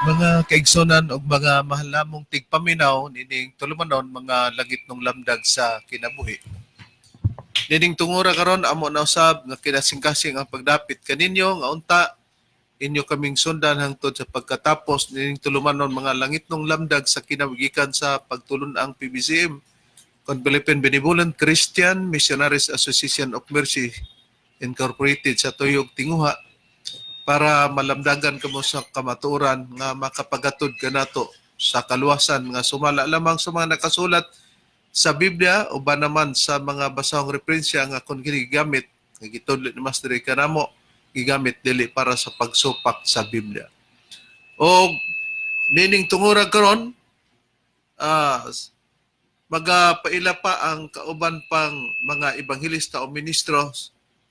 Mga kaigsonan ug mga mahal namong tigpaminaw nining tulumanon, Mga Langitnong Lamdag sa Kinabuhi. Nining tungura karon, amo na usab nga kinasingkasing ang pagdapit kaninyo nga unta inyo kaming sundan hangtod sa pagkatapos nining tulumanon, Mga Langitnong Lamdag sa Kinabuhi, gikan sa pagtulun-ang PBCM kon Philippine Benevolent Christian Missionaries Association of Mercy Incorporated sa tuyog tinguha, para malamdagan kamo sa kamatuoran nga makapagatod kanato sa kaluwasan nga sumala lamang sa mga nakasulat sa Biblia o ba naman sa mga basahong referensya nga kung kini gigamit nga gitudlo ni Master kanamo, gigamit dili para sa pagsupak sa Biblia. O nining tungura karon, magapaila pa ang kauban pang mga ebanghelista o ministro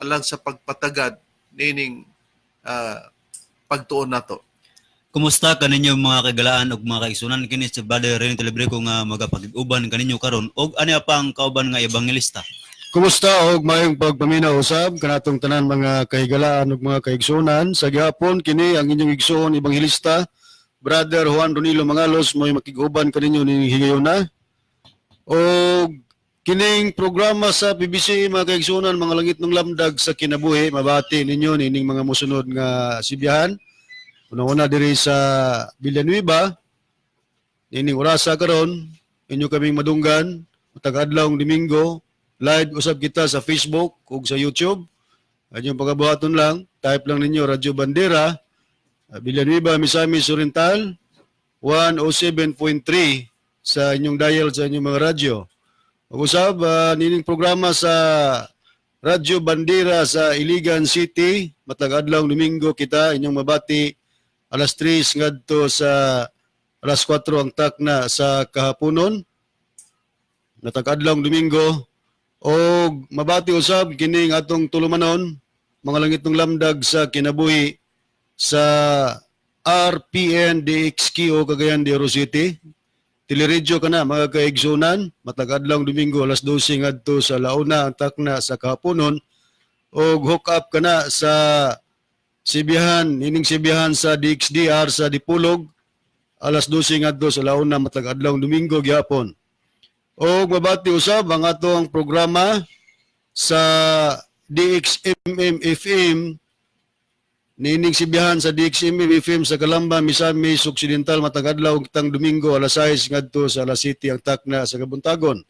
alang sa pagpatagad nining pagtuon nato. Kumusta kaninyo, mga kagalaan ug mga kaigsunan? Kini si Brother Rene Telebrico nga magapakig-uban kaninyo karon ug ani pa ang kauban nga ebanghelista. Kumusta og maayong pagpaminaw usab kanatong tanan, mga kahigalaan ug mga kaigsunan. Sa gihapon kini ang inyong igsoon ebanghelista, Brother Juan Ronilo Mangalos, mo'y makig-uban kaninyo ning higayuna. Og kining programa sa PBC, mga kaigsunan, Mga Langitnong Lamdag sa Kinabuhi, mabati ninyo nining mga mosunod nga sibihan. Una-una, diri sa Villanueva, nining orasa karon inyo kaming madunggan matag adlaw Domingo. Live usab kita sa Facebook ug sa YouTube. Inyong pagabuhaton lang, type lang ninyo Radyo Bandera, Villanueva, Misamis Oriental, 107.3 sa inyong dial sa inyong mga radyo. Ug usab nining programa sa Radyo Bandera sa Iligan City, matag adlaw Domingo kita inyong mabati alas 3 ngadto sa alas 4 ang takna sa kahaponon. Matag adlaw Domingo og mabati usab kining atong tulumanon, Mga Langitnong Lamdag sa Kinabuhi, sa RPN DXQO Cagayan de Oro City. Teleradyo kana, mga kaigsunan, matag adlaw Domingo alas 12 ngadto sa launa ang takna sa kahaponon og hook up kana sa sibihan, ining sibihan sa DXDR sa Dipolog alas 12 ngadto sa launa matag adlaw Domingo gihapon. Og mabati usab ang atong programa sa DXMM FM, nining sibihan sa DXMM FM sa Calamba, Misamis Occidental, matag adlaw kitang Domingo alas 6 ngadto sa alas 7 ang takna sa kabuntagon.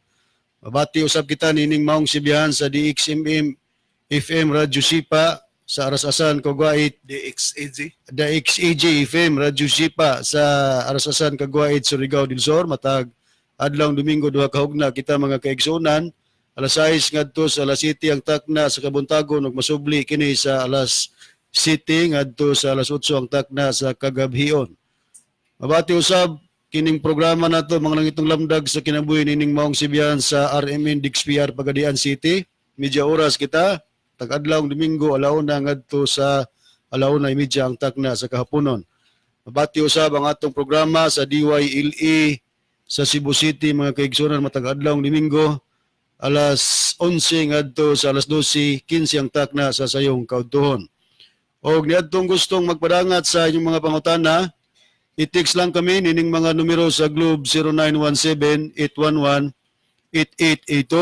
Mabati usab kita nining maong sibihan sa DXMM FM Radyo Sipa sa Arasasan, Cagwait. DXAG. DXAG FM Radyo Sipa sa Arasasan, Cagwait, Surigao del Sur, matag adlaw Domingo 2 kahugna kita, mga kaigsunan, alas 6 ngadto sa alas 7 ang takna sa kabuntagon ug masubli kini sa alas 7 ngadto sa alas 8 ang takna sa kagabhion. Mabati usab kining programa nato, Mga Langitnong Lamdag sa Kinabuhi, nining maong sibihan sa RMN DXPR Pagadian City. Media oras kita tag adlaw Domingo alauna ngadto sa 1:30 ang takna sa kahaponon. Mabati usab ang atong programa sa DYLE sa Cebu City, mga kaigsunan, matag adlaw Domingo alas 11 ngadto sa alas 12:15 ang takna sa sayong kaudtuhon. Og niadtong gustong magpadangat sa inyong mga pangutana, i-text lang kami nining mga numero sa Globe: 0917-811-8882,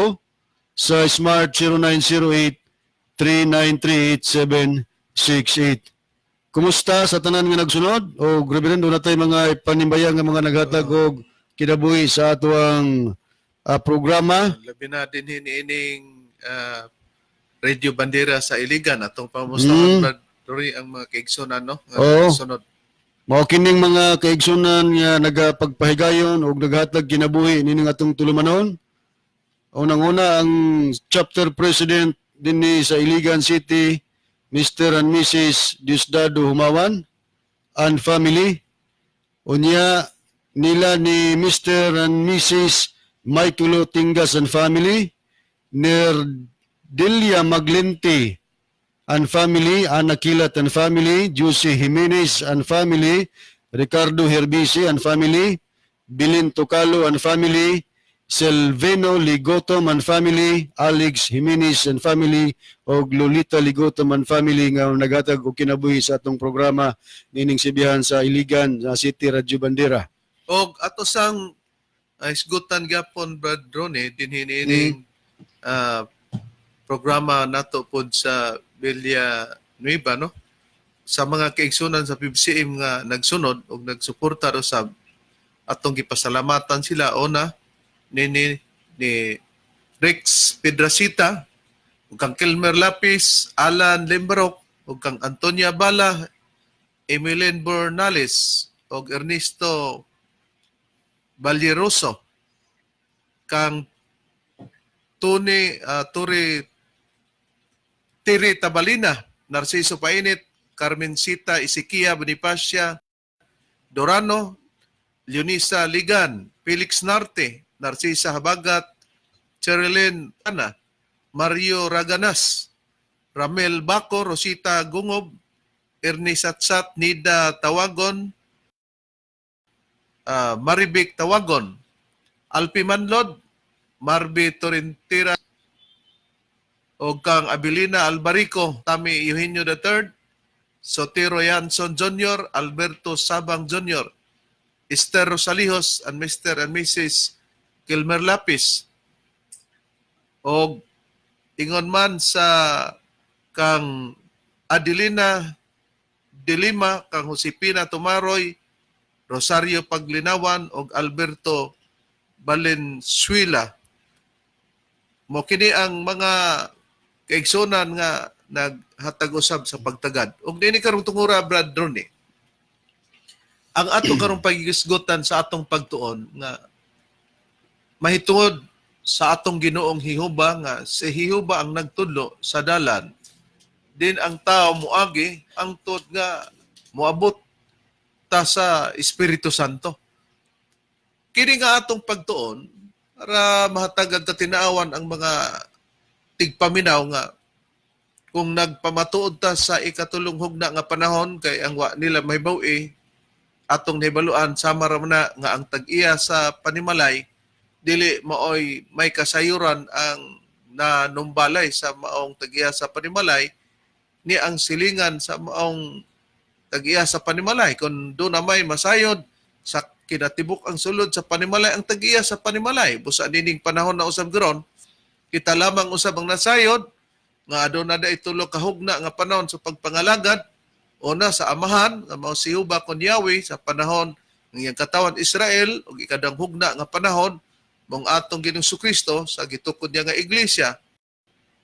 sa Smart 0908-393-8768. Kumusta sa tanan nga nagsunod? O Reverendo, natay mga panimbayang nga mga naghatag og kinabuhi sa atoang programa. Labi na din ining Radio Bandera sa Iligan atong pamustahon, Brad Rory, ang mga kaigsunan, no, nga sunod. Mao kining mga kaigsunan nga nagapagpahigayon og naghatag kinabuhi nining atong tulumanon. Unang-una, ang chapter president dinhi sa Iligan City, Mr. and Mrs. Diosdado Humawan and family. Unya nila ni Mr. and Mrs. Michael Tingas and family, Nerdelia Maglente and family, Ana Kilat and family, Juicy Jimenez and family, Ricardo Herbisi and family, Bilin Tocalo and family, Selveno Ligotom and family, Alex Jimenez and family, og Lolita Ligotom and family nga naghatag og kinabuhi sa atong programa nining sibihan sa Iligan sa City Radyo Bandera. Og ato sang hisgutan gyapon, Brad Ronnie, dinhi niining programa nato pod sa Villa Nueva, no, sa mga kaigsunan sa PBCM nga nagsunod og nagsuporta ro sa atong gipasalamatan sila. Una ni Rex Pedrasita ug kang Kilmer Lapis, Alan Limbarok ug kang Antonia Bala, Emilene Bernales ug Ernesto Valleroso, kang Tony Turi Tiri Tabalina, Narciso Painit, Carmencita Isikia Bonifacia Dorano, Leonisa Ligan, Felix Narte, Narcisa Habagat, Cherilyn Ana, Mario Raganas, Ramel Baco, Rosita Gungob, Ernie Satsat, Nida Tawagon, Marivic Tawagon, Alpi Manlod, Marby Torrentira, o kang Abilina Albarico, Tami Eugenio III, Sotero Yanson Jr., Alberto Sabang Jr., Esther Rosalijos, and Mr. and Mrs. Kilmer Lapis. Og ingon man sa kang Adelina Delima, kang Josepina Tumaroy, Rosario Paglinawan og Alberto Valenzuela. Mo kini ang mga kaigsunan nga naghatag usab sa pagtagad. Og dinhi karong tungura, Brad Ronnie, ang ato karong pagigisgotan sa atong pagtuon nga mahitungod sa atong Ginoong Jehova, nga si Jehova ang nagtudlo sa dalan din ang tao muagi hangtod nga moabot ta sa Espiritu Santo. Kini nga atong pagtuon para mahatagan katinaawan ang mga tigpaminaw nga kung nagpamatuod ta sa ikatulong hugna nga panahon, kay ang wa nila mahibaw-i atong nahibaluan sama ra man na nga ang tag-iya sa panimalay dili maoy may kasayuran ang nanumbalay sa maong tag-iya sa panimalay ni ang silingan sa maong tag-iya sa panimalay. Kung doon na may masayod sa kinatibuk ang sulod sa panimalay, ang tag-iya sa panimalay, busa nining panahon na usab karon kita lamang usab ang nasayod nga aduna na tulo ka hugna nga panahon sa pagpangalagad. Una sa Amahan nga mao si Jehova kon Yahweh sa panahon ng iyang katawan Israel, ug ikaduhang hugna nga panahon mong atong Ginoong Kristo sa gitukod niya nga iglesia,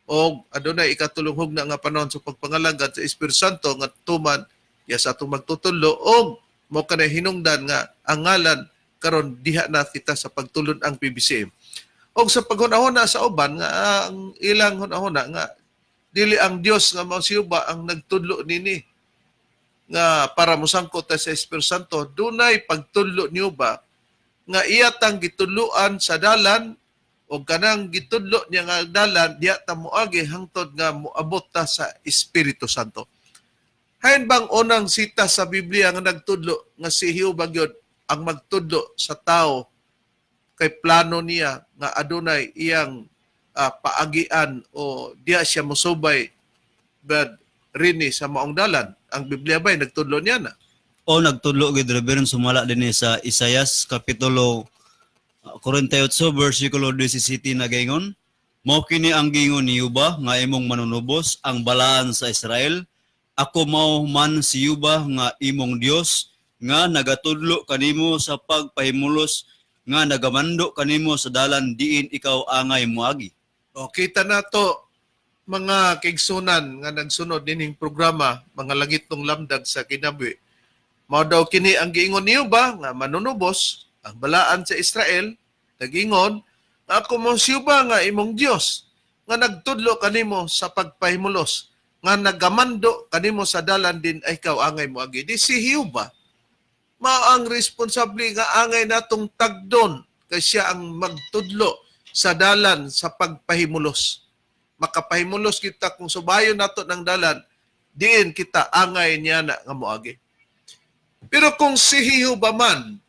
og adunay ikatulong hugna nga panahon sa pagpangalagad sa Espiritu Santo nga tuman ya sa atong magtutudlo, og mo kanay hinungdan nga ang ngalan karon diha na kita sa pagtulon ang PBCM. Og sa paghuna-huna sa uban nga ang ilang hunahuna nga dili ang Dios nga mao si Jehova ang nagtudlo nini nga para mosangkot ta sa Espiritu Santo, dunay pagtudlo niyo ba nga iya tang gitudloan sa dalan, o kanang gitudlo niya nga dalan diha ta moagi hangtod nga moabot ta sa Espiritu Santo. Hain bang unang sita sa Biblia nga nagtudlo nga si Jehova gyud ang magtudlo sa tao kay plano niya nga adunay iyang paagian o diya siya mosubay, Brad Rini, sa maong dalan? Ang Biblia ba nagtudlo niya na? O nagtudlo gid, Reverend, sumala dinhi sa Isayas kapitulo 48 versikulo 17 na gaingon, "Mao kini ang giingon ni Yuba nga imong manunubos, ang Balaan sa Israel: Ako mao man si Yuba nga imong Dios nga nagatudlo kanimo sa pagpahimulos, nga nagamando kanimo sa dalan diin ikaw angay moagi." O kita nato, mga kaigsunan nga nagsunod nining programa, mga langitnong lamdag sa kinabuhi. Mao daw kini ang giingon niyo ba nga manunubos, ang Balaan sa Israel, nagingon, "Ako mo si ba nga imong Dios nga nagtudlo kanimo sa pagpahimulos, nga nagamando kanimo sa dalan din ay ikaw angay moagi." Di si Jehova mao ang responsable nga angay natong tagdon. Kay siya ang magtudlo sa dalan sa pagpahimulos. Makapahimulos kita kung subayon nato ng dalan, diin kita angay niya na nga moagi. Pero kung si Jehova man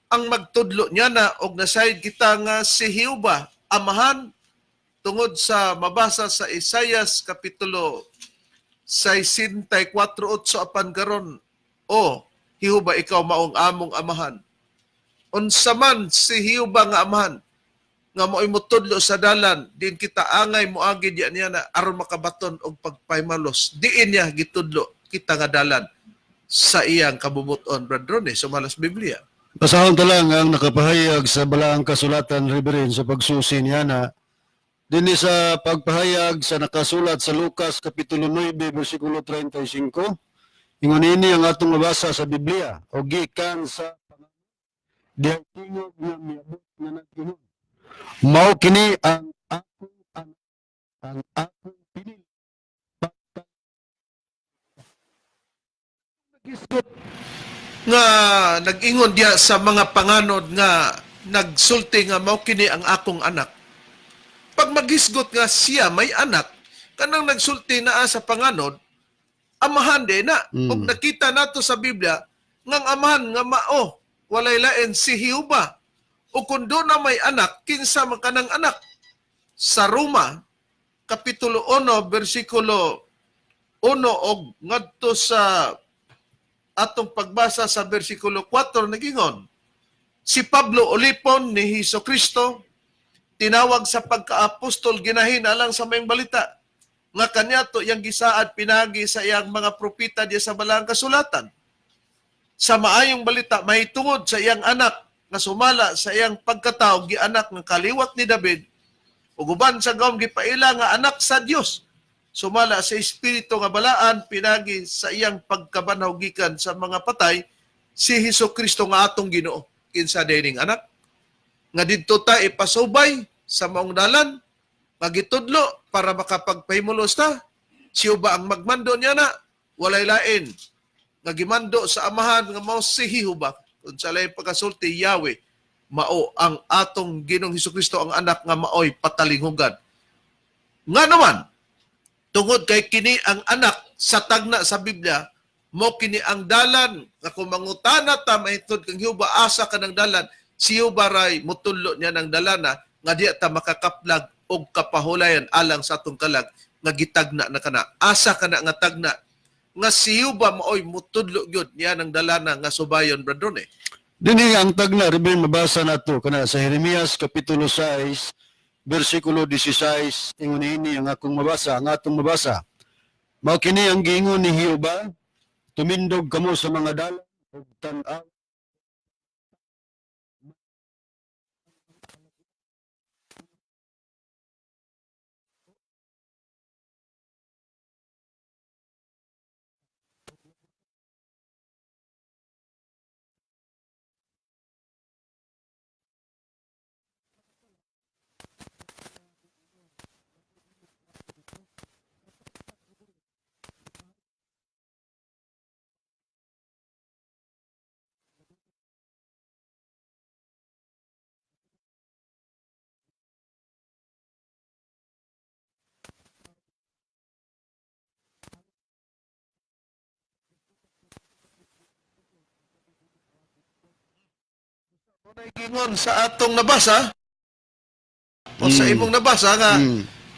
ang magtudlo niya na og nasayod kita nga si Jehova amahan tungod sa mabasa sa Isayas kapitulo 64:8 apan karon, "O Jehova, ikaw maong among amahan." Unsa man si Jehova nga amahan nga mo'y motudlo sa dalan din kita angay moagi diya niya na aron makabaton og pagpahimalos, diin niya gitudlo kita nga dalan sa iyang kabubuton, Brad Ronnie, sumala sa Biblia. Basahon ta lang ang nakapahayag sa balaang kasulatan, Reverend, sa pagsusi niya na dinhi sa pagpahayag sa nakasulat sa Lucas Kapitulo 9, versikulo 35. Ingon ini ang atong mabasa sa Biblia: "O gikan sa dihay tingog nga miabot nga nag-ingon, 'Mao kini ang akong anak, ang akong pinili.'" Gisgot nga nag-ingon diya sa mga panganod nga nagsulti nga mao kini ang akong anak. Pag maghisgot nga siya may anak, kanang nagsulti naa sa panganod, amahan di na. Ug nakita nato sa Biblia ngang amahan nga mao walay lain si Jehova. O kung doon na may anak, kinsa man kanang anak? Sa Roma, Kapitulo 1, versikulo 1 og ngadto sa atong pagbasa sa versikulo 4, nagingon, "Si Pablo, ulipon ni Hesus Kristo, tinawag sa pagkaapostol ginahin alang sa maayong balita nga kaniadto iyang gisaad pinagi sa iyang mga propeta diya sa balaang kasulatan. Sa maayong balita mahitungod sa iyang anak nga sumala sa iyang pagkatao gianak nga kaliwat ni David ug uban sa gawom gipaila nga anak sa Dios sumala sa espiritu nga balaan pinagi sa iyang pagkabanhaw gikan sa mga patay, si Hesus Kristo nga atong Ginoo." Kinsa dining anak nga didto ta ipasubay sa maong dalan, magitudlo para makapagpahimulos ta? Siya ba ang magmando niya na? Walay lain nga gimando sa amahan nga mao si Jehova, kung sa laing pagkasulti Yahweh, mao ang atong Ginoong Hesus Kristo, ang anak nga maoy patalinghugan. Nga naman, tungod kay kini ang anak sa tagna sa Biblia, mo kini ang dalan nga kung mangutana ta mahitungod kang Jehova, asa ka ng dalan, si Jehova ray mutudlo niya ng dalana nga diya ta makakaplag og kapahulayan alang sa atong kalag nga gitagna na kana. Asa kana nga tagna nga si Jehova maoy mutudlo gyud niya ng dalana nga subayon, Brad Ron eh? Dinhi ang tagna, Reverend, mabasa nato kana sa Jeremias Kapitulo 6, versikulo 16. Ingon ini ang akong mabasa, ang atong mabasa: "Mao kini ang giingon ni Jehova, tumindog kamo sa mga dalan ug tan-aw Gingon sa atong nabasa o sa imong nabasa nga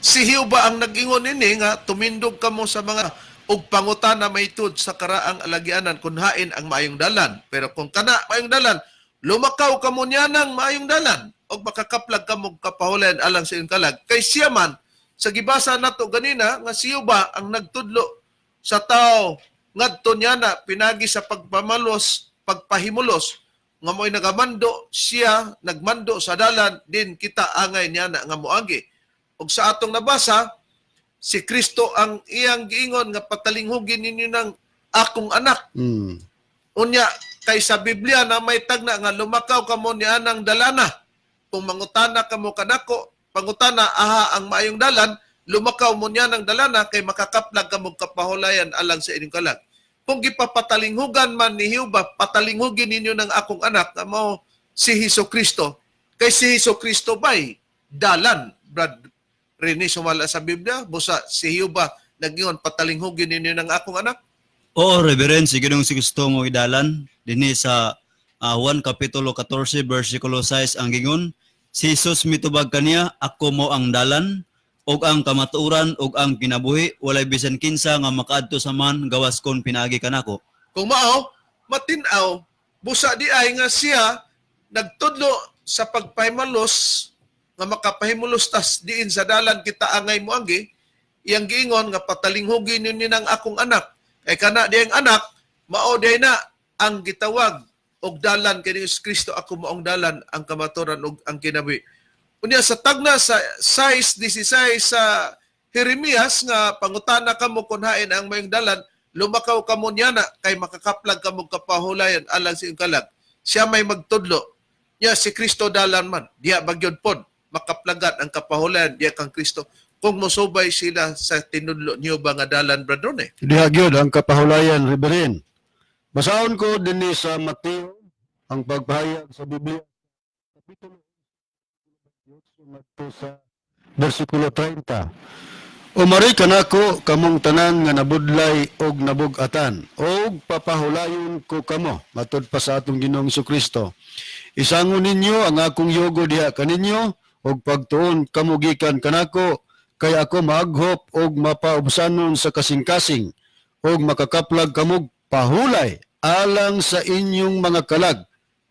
si Jehova ang nag-ingon ini nga tumindog kamo sa mga ug pangutana mahitungod sa karaang alagianan kung hain ang maayong dalan. Pero kung kana maayong dalan, lumakaw kamo niya ng maayong dalan og makakaplag kamo kapahulan alang sa inyong kalag. Kay siya man sa gibasa nato ganina nga si Jehova ang nagtudlo sa tao ngadto niya na pinagi sa pagpamalos, pagpahimulos nga mo'y nagamando, siya nagmando sa dalan din kita angay niya na nga moagi. Ug sa atong nabasa, si Kristo ang iyang giingon nga patalinghugin ninyo ng akong anak. Unya kay sa Biblia na may tagna nga lumakaw kamo niya ng dalana. Kung mangutana kamo kanako, pangutana aha ang maayong dalan, lumakaw mo niya ng dalana kay makakaplag kamo kapahulayan alang sa inyong kalag. Kung gipapatalinghugan man ni Jehova, patalinghugin ninyo ng akong anak nga mao si Hesus Kristo. Kay si Hesus Kristo bay dalan, Brad Rene, sumala sa Biblia, busa si Jehova nagingon, "Patalinghugin ninyo ng akong anak." Oo, Reverend, si Ginoong si Kristo mo idalan dinhi sa Juan kapitulo 14 versikulo 6 ang gingon, si Jesus mitubag kaniya, "Ako mo ang dalan ug ang kamatuoran ug ang kinabuhi, walay bisan kinsa nga makaadto sa Amahan gawas kon pinaagi kanako." Kung mao, matin-aw, busa di ay nga siya nagtudlo sa pagpahimalos nga makapahimulos tas diin sa dalan kita angay moagi, iyang giingon nga, "Patalinghugin ninyo ng akong anak." Kay kana diyang anak, mao diay na ang gitawag og dalan kay ni Kristo, "Ako maong dalan, ang kamatuoran ug ang kinabuhi." Unya sa tagna sa 6:16 sa Jeremias nga pangutana kamo kung hain ang mayong dalan, lumakaw kamo niya na kay makakaplag kamo kapahulayan alang sa iyong kalag. Siya may magtudlo. Nya si Kristo dalan man. Diya bagyod pod makaplagan ang kapahulayan diya kang Kristo kung mosubay sila sa tinudlo niyo ba nga dalan, Brad Rone. Diha gyud ang kapahulayan, Reverend. Basahon ko dinhi sa Mateo ang pagpahayag sa Biblia kapitulo 8 ngadto sa bersikulo 30. "Umari kanako kamong tanan nga nabudlay og nabug-atan, og papahulayon ko kamo," matud pa sa atong Ginoong Kristo. "Isangon ninyo ang akong yugo diha kaninyo og pagtuon kamo gikan kanako, kay ako maaghop og mapaubsanon sa kasing-kasing, og makakaplag kamog pahulay alang sa inyong mga kalag,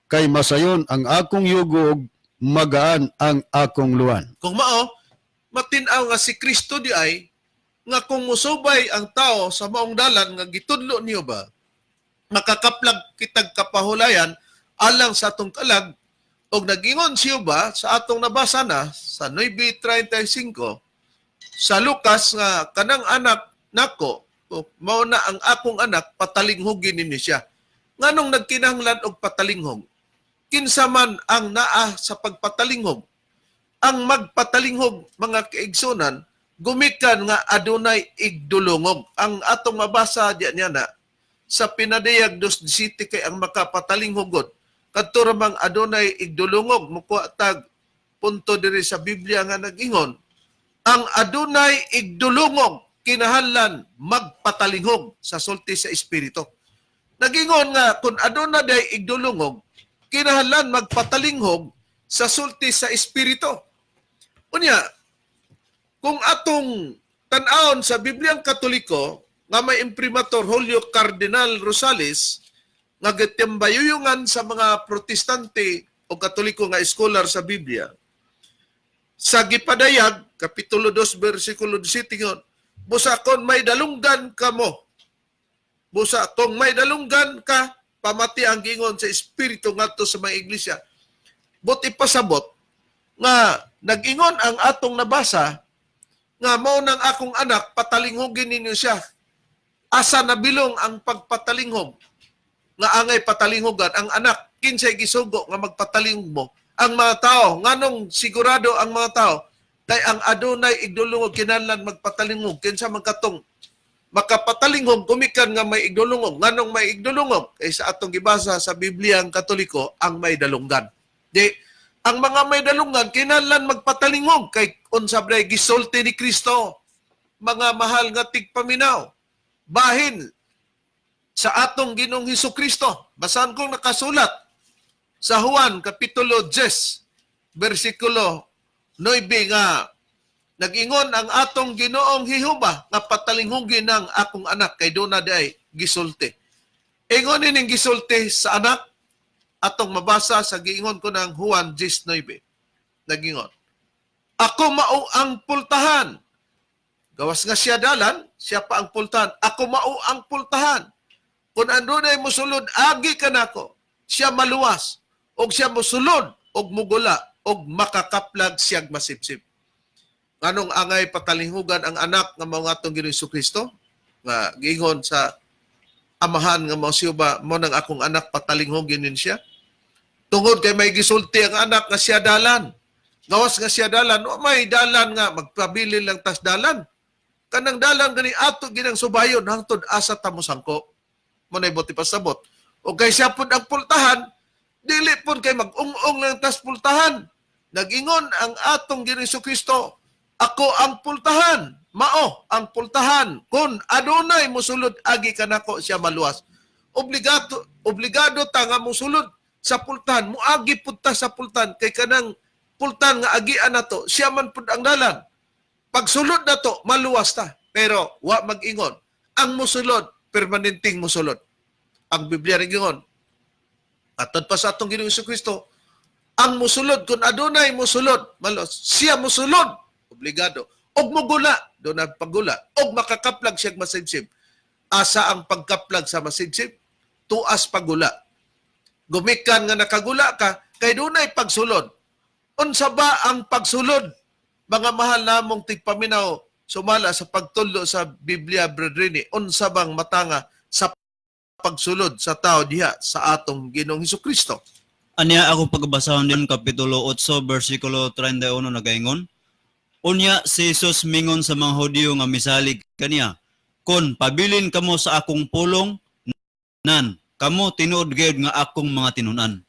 kay masayon ang akong yugo og magaan ang akong luan." Kung mao, matin-aw nga si Kristo di ay nga kung musubay ang tao sa maong dalan nga gitudlo niyo ba, makakaplag kitag kapahulayan alang sa atong kalag. Og nagingon siyo ba sa atong nabasa na sa 9:35 sa Lucas nga kanang anak nako o, mao na ang akong anak, patalinghugin ninyo siya. Nganong nagkinahanglan og patalinghog? Kinsa man ang naa sa pagpatalinghog? Ang magpatalinghog, mga kaigsunan, gumikan nga adunay igdulungog. Ang atong mabasa diya niya na sa Pinadayag 2:17 kay ang makapatalinghogod kadto ramang adunay igdulungog. Mukuha tag punto diri sa Biblia nga nag-ingon ang adunay igdulungog kinahanglan magpatalinghog sa sulti sa Espiritu. Nagingon nga kung aduna day igdulungog, kinahanglan magpatalinghog sa sulti sa Espiritu. Unya, kung atong tan-awon sa Bibliang Katoliko nga may imprimatur Julio Cardinal Rosales nga gitimbayuyungan sa mga Protestante o Katoliko nga scholar sa Biblia, sa gipadayag, Kapitulo 2, versikulo 17 yun, "Busa kon may dalunggan kamo, busa kung may dalunggan ka, pamati ang gingon sa Espiritu ngadto sa mga iglesia." But ipasabot nga nag-ingon ang atong nabasa nga mao nang akong anak, patalinghugin ninyo siya. Asa nabilong ang pagpatalinghog nga angay patalinghugan ang anak? Kinsay gisugo nga magpatalingog mo? Ang mga tao. Nganong sigurado ang mga tao? Kay ang adunay igdulungog kinahanglan magpatalingog. Kinsa man katong makapatalingog? Gumikan nga may igdulungog. Nganong may igdulungog? Kay sa atong gibasa sa Biblia ang Katoliko, ang may dalunggan. Di ang mga may dalunggan kinahanglan magpatalingog kay unsa ba gisulti ni Kristo, mga mahal nga tigpaminaw, bahin sa atong Ginoong Hesus Kristo? Basahan kong nakasulat sa Juan kapitulo 10 bersikulo 9 nga nag-ingon ang atong Ginoong Jehova nga patalinghugin ng akong anak kay duna di gisulti. Ingon ining gisulti sa anak, atong mabasa sa giingon ko ng Juan 10:9. Nagingon, "Ako mao ang pultahan." Gawas nga siya dalan, siya pa ang pultahan. "Ako mao ang pultahan. Kung andunay musulod agi kanako, siya maluwas, og siya musulod og mugula og makakaplag siyag masipsip." Nganong angay patalinghugan ang anak nga mao atong Ginoong Kristo nga giingon sa Amahan nga mao siya ba, "Mo nang akong anak, patalinghugin nin siya"? Tungod kay may gisulti ang anak nga siya dalan. Gawas nga siya dalan, o may dalan nga magpabilin lang tas dalan. Kanang dalan gani ato ginang subayon hangtod asa ta mosangko. Mo nay buot ipasabot. O kay siya pud ang pultahan, dili pud kay mag-ung-ong lang tas pultahan. Nagingon ang atong Ginoong Kristo, "Ako ang pultahan, mao ang pultahan. Kung adunay musulod agi kanako, siya maluwas." Obligado, obligado ta nga musulod sa pultahan, muagi pud ta sa pultahan kay kanang pultahan nga agian nato, siya man pud ang dalan. Pagsulod nato, maluwas ta. Pero wa mag-ingon. Ang musulod, permanenteng musulod. Ang Biblia rin. Atod pa sa atong Ginoong Kristo, ang musulod, kung adunay musulod, malos, siya musulod, obligado. Og mugula, doon ang paggula. Og makakaplag siya masibsib. Asa ang pagkaplag sa masibsib? Tuas pagula. Gumikan nga nakagula ka, kay dunay pagsulod. Unsa ba ang pagsulod? Mga mahal namong tigpaminaw, sumala sa pagtudlo sa Biblia, brethren, unsa bang matanga sa pagsulod sa tao diha sa atong Ginoong Kristo? Anya akong pagbasahon din kapitulo 8 bersikulo 31 nagaingon. Unya si Jesus mingon sa mga Hudiyo nga misalig kaniya, "Kon pabilin kamo sa akong pulong, nan kamo tinuod gayud nga akong mga tinun-an."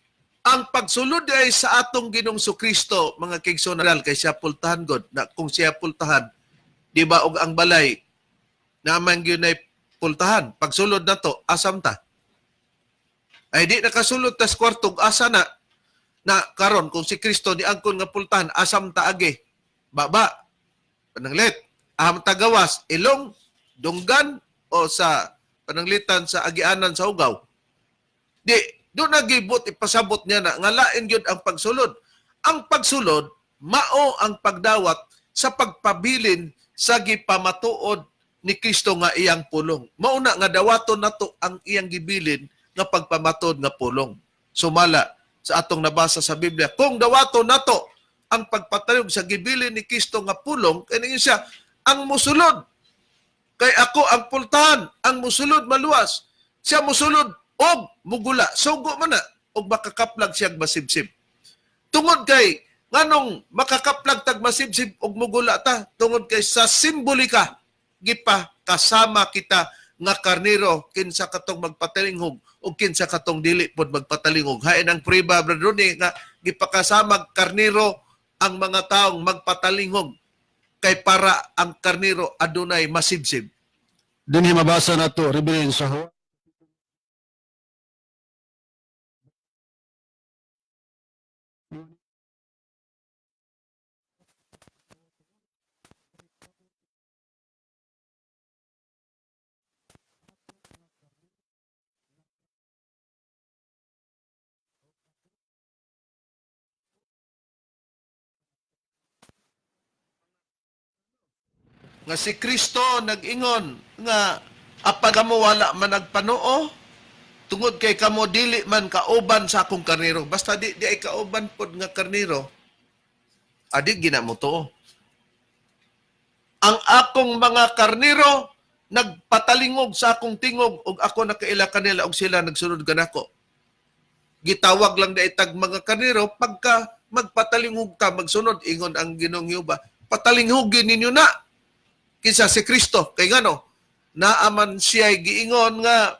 Ang pagsulod ay sa atong Ginoong Kristo, mga kaigsuonan, kay siya pultahan god na kung siya pultahan, di ba, og ang balay naman gyud ay pultahan. Pagsulod nato, asam ta? Ay di nakasulod tas kwarto, asa na? Na karon kung si Kristo ni angkon nga pultahan, asam ta agi? Baba, pananglit, aham tagawas, ilong, dunggan, o sa pananglitan sa agianan sa ugaw. Di doon nagibot ipasabot niya na nga lain gyud ang pagsulod. Ang pagsulod mao ang pagdawat sa pagpabilin sa gipamatuod ni Kristo nga iyang pulong. Mao na nga dawaton nato ang iyang gibilin nga pagpamatuod nga pulong. Sumala sa atong nabasa sa Biblia, kung dawaton nato ang pagpatayog sa gibilin ni Kristo nga pulong, kay siya ang musulod. Kay ako ang pultahan, ang musulod maluwas. Siya musulod og mugula, sugo man na og makakaplag siya masibsib. Tungod kay nganong makakaplag tag masibsib og mugula ta? Tungod kay sa simbolika gipa kasama kita nga karnero, kinsa katong magpatalinghog o kinsa katong dili pod magpatalinghog. Hain ang priba, Brother Ronnie, nga gipakasama karnero ang mga taong magpatalinghog kay para ang karnero adunay masibsib. Dinhi mabasa nato, Reverend, sa Juan nga si Kristo nag-ingon nga apan kamo wala man nagpanuo tungod kay kamo dili man kauban sa akong karnero. Basta di ay kauban pod nga karnero, adi gina mo tuo. Ang akong mga karnero nagpatalingog sa akong tingog ug ako nakaila kanila ug sila nagsunod kanako. Gitawag lang na itag mga karnero pagka magpatalingog ka magsunod. Ingon ang Ginoong Jehova, "Patalinghugin ninyo na kinsa si Kristo." Kay ngano naaman siya giingon nga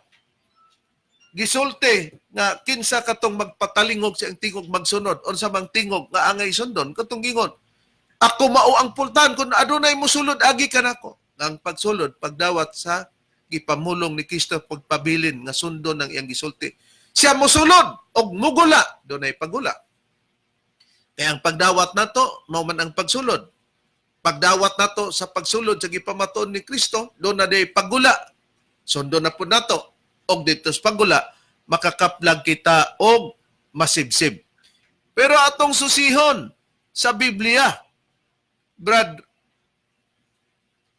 gisulti nga kinsa katong magpatalingog sa iyang tingog magsunod, unsa mang tingog nga angay sundon? Katong gingon, "Ako mao ang pultahan, kun adunay mosulod agi kanako." Ang pagsulod, pagdawat sa gipamulong ni Kristo, pagpabilin nga sundon ang iyang gisulti. Siya mosulod og mugula, dunay pagula. Kaya ang pagdawat nato mao man ang pagsulod. Pagdawat nato sa pagsulod sa gipamatuon ni Kristo, doon na day paggula. Sundon na po nato. Og dito sa paggula, makakaplag kita og masibsib. Pero atong susihon sa Biblia, Brad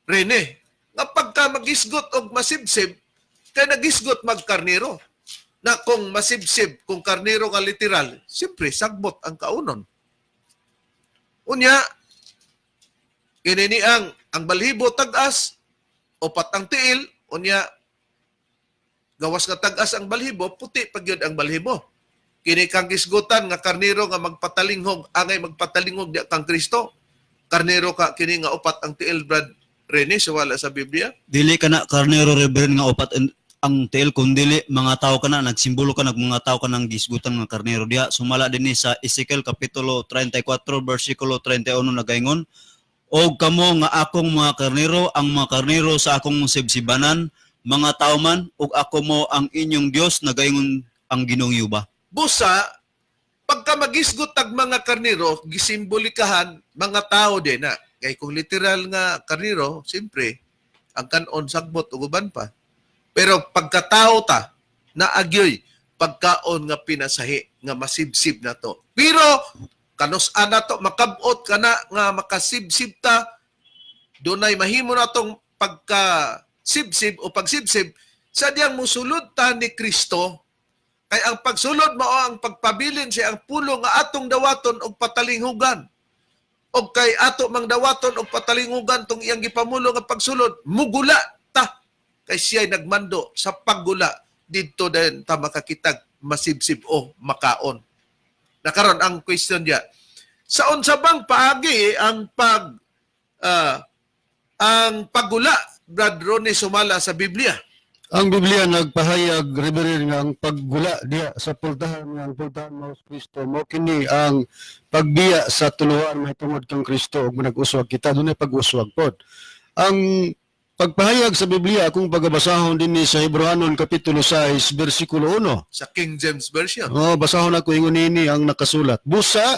Rene, nga pagka magisgot og masibsib, kay nagisgot magkarniro. Na kung masibsib, kung karniro nga literal, siyempre sagbot ang kaunon. Unya, kini ang balhibo tag-as, upat ang tiil, unya gawas nga tag-as ang balhibo, puti pa gyud ang balhibo. Kini kang gisgutan nga karniro nga magpatalinghog, angay magpatalingog diya kang Kristo. Karnero ka kini nga upat ang tiil, Brad Rene, sa wala sa Biblia? Dili kana karnero, Reverend, nga upat Ang tiil kundili mga tao kana, nagsimbolo ka nag mga tao kanang gisgutan nga karnero diha, sumala dinhi sa Ezekiel kapitulo 34 bersikulo 31, nagaingon, "Og kamo nga akong mga karnero, ang mga karnero sa akong sibsibanan, mga tao man, ug ako mo ang inyong Dios, nagaingon ang Ginoong Jehova." Busa, pagka magisgot tag mga karnero, gisimbolikahan mga tao din na. Kay kung literal nga karnero, siyempre, ang kanon sagbot ug uban pa. Pero pagkatao ta, naagyoy pagkaon nga pinasahi nga masibsib na to. Pero kanus-an na to makabot kana nga makasibsib ta, dunay mahimo na tong pagka sibsib o pagsibsib sa diyang musulod ta ni Kristo, kay ang pagsulod mao ang pagpabilin sa ang pulong nga atong dawaton og patalinghugan. Og kay ato mang dawaton og patalinghugan tong iyang gipamulong nga pagsulod, mugula ta kay siya'y nagmando sa paggula, didto din ta makakitag masibsib o makaon. Nakaron ang question diya. Sa unsa bang paagi ang paggula, Brad Ronnie, sumala sa Biblia? Ang Biblia nagpahayag, Reverend, nga ang paggula diha sa pultahan, nga ang pultahan mao si Kristo, mao kini ang pagbiya sa tuluhan mahitungod kang Kristo ug manag-uswag kita, dunay pag-uswag pod. Ang pagpahayag sa Biblia kung pagabasahon dinhi sa Hebreohanon kapitulo 6 bersikulo 1. Sa King James Version. Oh, basahon ako, ingon nini ang nakasulat. "Busa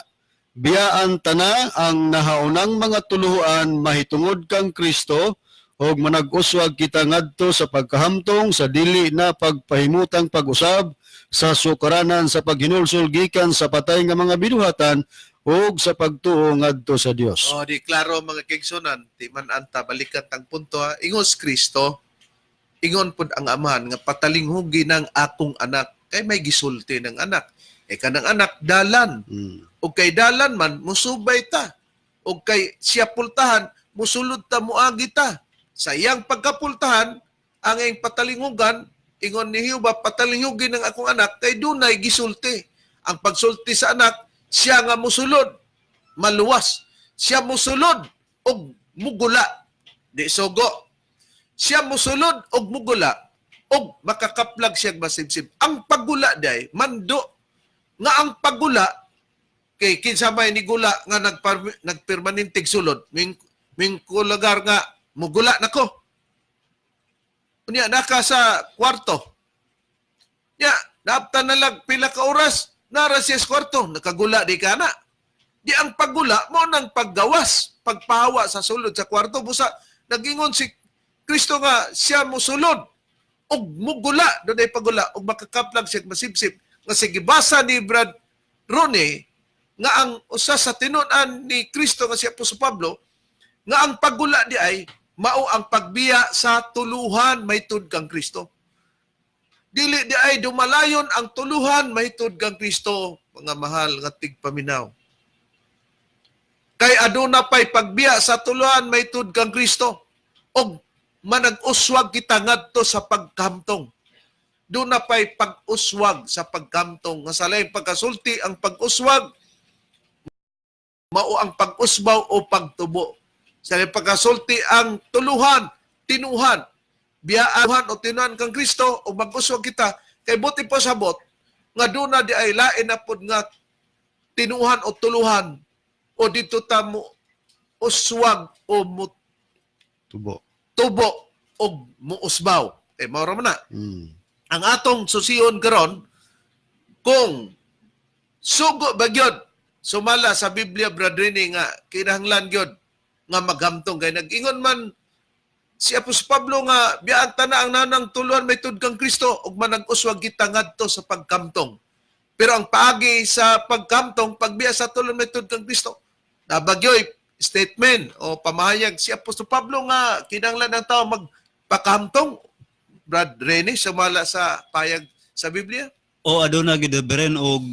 biyaan tana ang nahaunang mga tuluhan mahitungod kang Kristo ug manag-uswag kita ngadto sa pagkahamtong sa dili na pagpahimutang pag-usab sa sukaranan sa paghinulsol gikan sa patay nga mga binuhatan ug sa pagtuo ngadto sa Dios." Oh, di klaro, mga kaigsunan, di man anta balikan tang punto ha. Ingos Kristo, ingon pud ang Amahan nga patalinghugi ng akong anak kay may gisulti ng anak. E kanang anak dalan. Ug kay dalan man musubay ta. Ug kay siya pultahan, musulod ta, muagi ta. Sa iyang pagkapultahan, ang iyang patalinghugan, ingon ni Jehova, patalinghugi ng akong anak kay dunay gisulti. Ang pagsulti sa anak, siya nga musulod, maluwas. Siya musulod og mugula. Di sugo. Siya musulod og mugula og makakaplag siya masibsib. Ang paggula day, mando nga ang paggula kay kinsa may nigula nga nagpermanenteng sulod, ming kulagar nga mugula nako. Unya naka sa kwarto. Nya naaptan na lang pila ka oras nara siya sa kwarto, nakagula di kana. Di ang paggula mo nang paggawas, pagpahawa sa sulod sa kwarto. Busa nagingon si Kristo nga siya musulod og mugula, dunay pagula og makakaplag siya masibsib, nga sige basa ni Brad Rone nga ang usa sa tinun-an ni Kristo nga si Apostol Pablo nga ang paggula di ay mao ang pagbiya sa tuluhan mahitungod kang Kristo. Dili di ay dumalayon ang tuluhan mahitungod kang Kristo, mga mahal nga tigpaminaw. Kay aduna pay pagbiya sa tuluhan mahitungod kang Kristo og manag-uswag kita ngadto sa pagkamtong. Duna pay pag-uswag sa pagkamtong nga sa laing pagkasulti, ang pag-uswag mao ang pag-usbaw o pagtubo. Sa laing pagkasulti, ang tuluhan, tinuhan, biyaan o tinuhan kang Kristo o mag-uswag kita kay buti po sabot nga duna di ay lain na pod nga tinuhan o tuluhan o dito ta mo uswag o mo Tubo. Tubo o muusbaw. Eh, mao ra man na. Ang atong susion karon kung sugo ba gyud sumala sa Biblia, Brad Rene, nga kinahanglan gyud nga maghamtong, kay nag-ingon man si Apostol Pablo nga biyaan ta na ang nanang tuluhan mahitungod kang Kristo ug manag-uswag kita ngadto sa pagkamtong. Pero ang paagi sa pagkamtong, pagbiya sa tuluhan mahitungod kang Kristo. Nabagyoy statement o pamahayag si Apostol Pablo nga kinahanglan ang tao magpakamtong, Brad Rene, sumala sa payag sa Biblia? O aduna gid, Reverend, og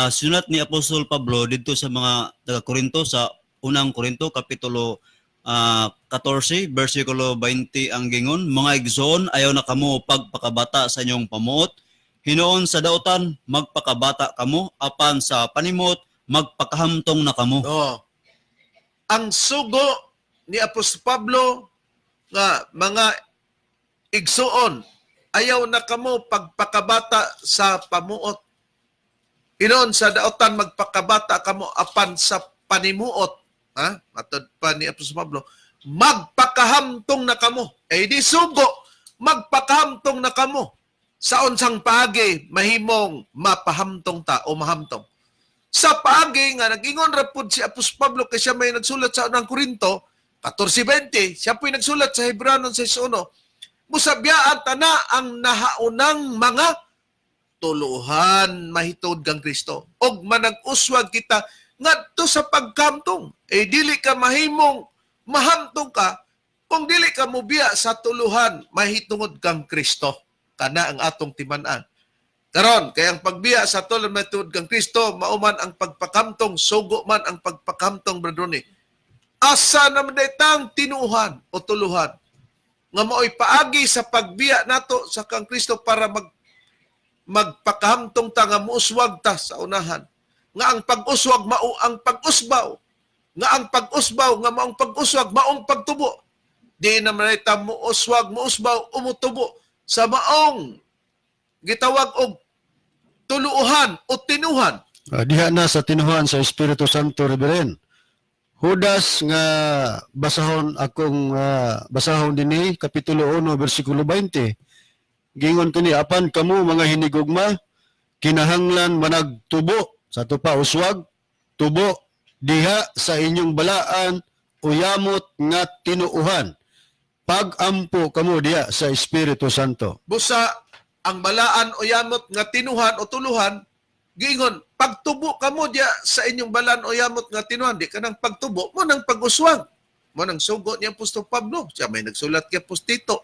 sunat ni Apostol Pablo didto sa mga taga Korinto sa Unang Korinto kapitulo 14 bersikulo 20, ang gingon, "Mga igsoon, ayaw na kamo pagpakabata sa inyong pamuot. Hinuon sa dautan magpakabata kamo, apan sa panimot magpakahamtong na kamo." No. Ang sugo ni Apostol Pablo nga mga igsuon, Ayaw na kamo pagpakabata sa pamuot. Hinon sa daotan magpakabata kamo, apan sa panimuot, ha? Matod pa ni Apostol Pablo, magpakahamtong na kamo. Eh di sugo, magpakahamtong na kamo. Sa unsang paagi mahimong mapahamtong ta o mahamtong? Sa paagi nga nag-ingon ra pud si Apostol Pablo, kay siya may nagsulat sa Unang Korinto 14:20, siya po'y nagsulat sa Hebranon 6:1. Musabiyaan tana ang nahaunang mga tuluhan mahitod kang Kristo og manag-uswag kita ngadto sa pagkamtong. Eh dili ka mahimong mahamtong ka kung dili ka mobiya sa tuluhan mahitungod kang Kristo. Kana ang atong timan-an karon, kay ang pagbiya sa tuluhan mahitungod kang Kristo mao man ang pagpakamtong, sugo man ang pagpakamtong, Brother Ronnie. Asa naman tang tinuhan o tuluhan nga mao'y paagi sa pagbiya nato sa kang Kristo para magpakahamtong ta nga muuswag ta sa unahan, nga ang pag-uswag mao ang pag-usbaw, nga ang pag-usbaw nga maong pag-uswag maong pagtubo? Di naman ta muuswag, muusbaw, umutubo sa maong gitawag og tuluuhan o tinuhan. Diha na sa tinuhan sa Espiritu Santo, Reverend. Judas nga basahon akong basahon dinhi, kapitulo 1 bersikulo 20. Gingon kini, "Apan kamo, mga hinigugma, kinahanglan managtubo," sa ato pa uswag, "tubo diha sa inyong balaan o yamot nga tinuuhan. Pagampo kamo diha sa Espiritu Santo." Busa ang balaan o yamot nga tinuhan o tuluhan, giingon, pagtubo kamo diya sa inyong balaan o yamot nga tinuhan, di kanang pagtubo mo nang pag-uswag. Mo nang sugo ni Apostol Pablo. Siya may nagsulat kay Apostol Tito.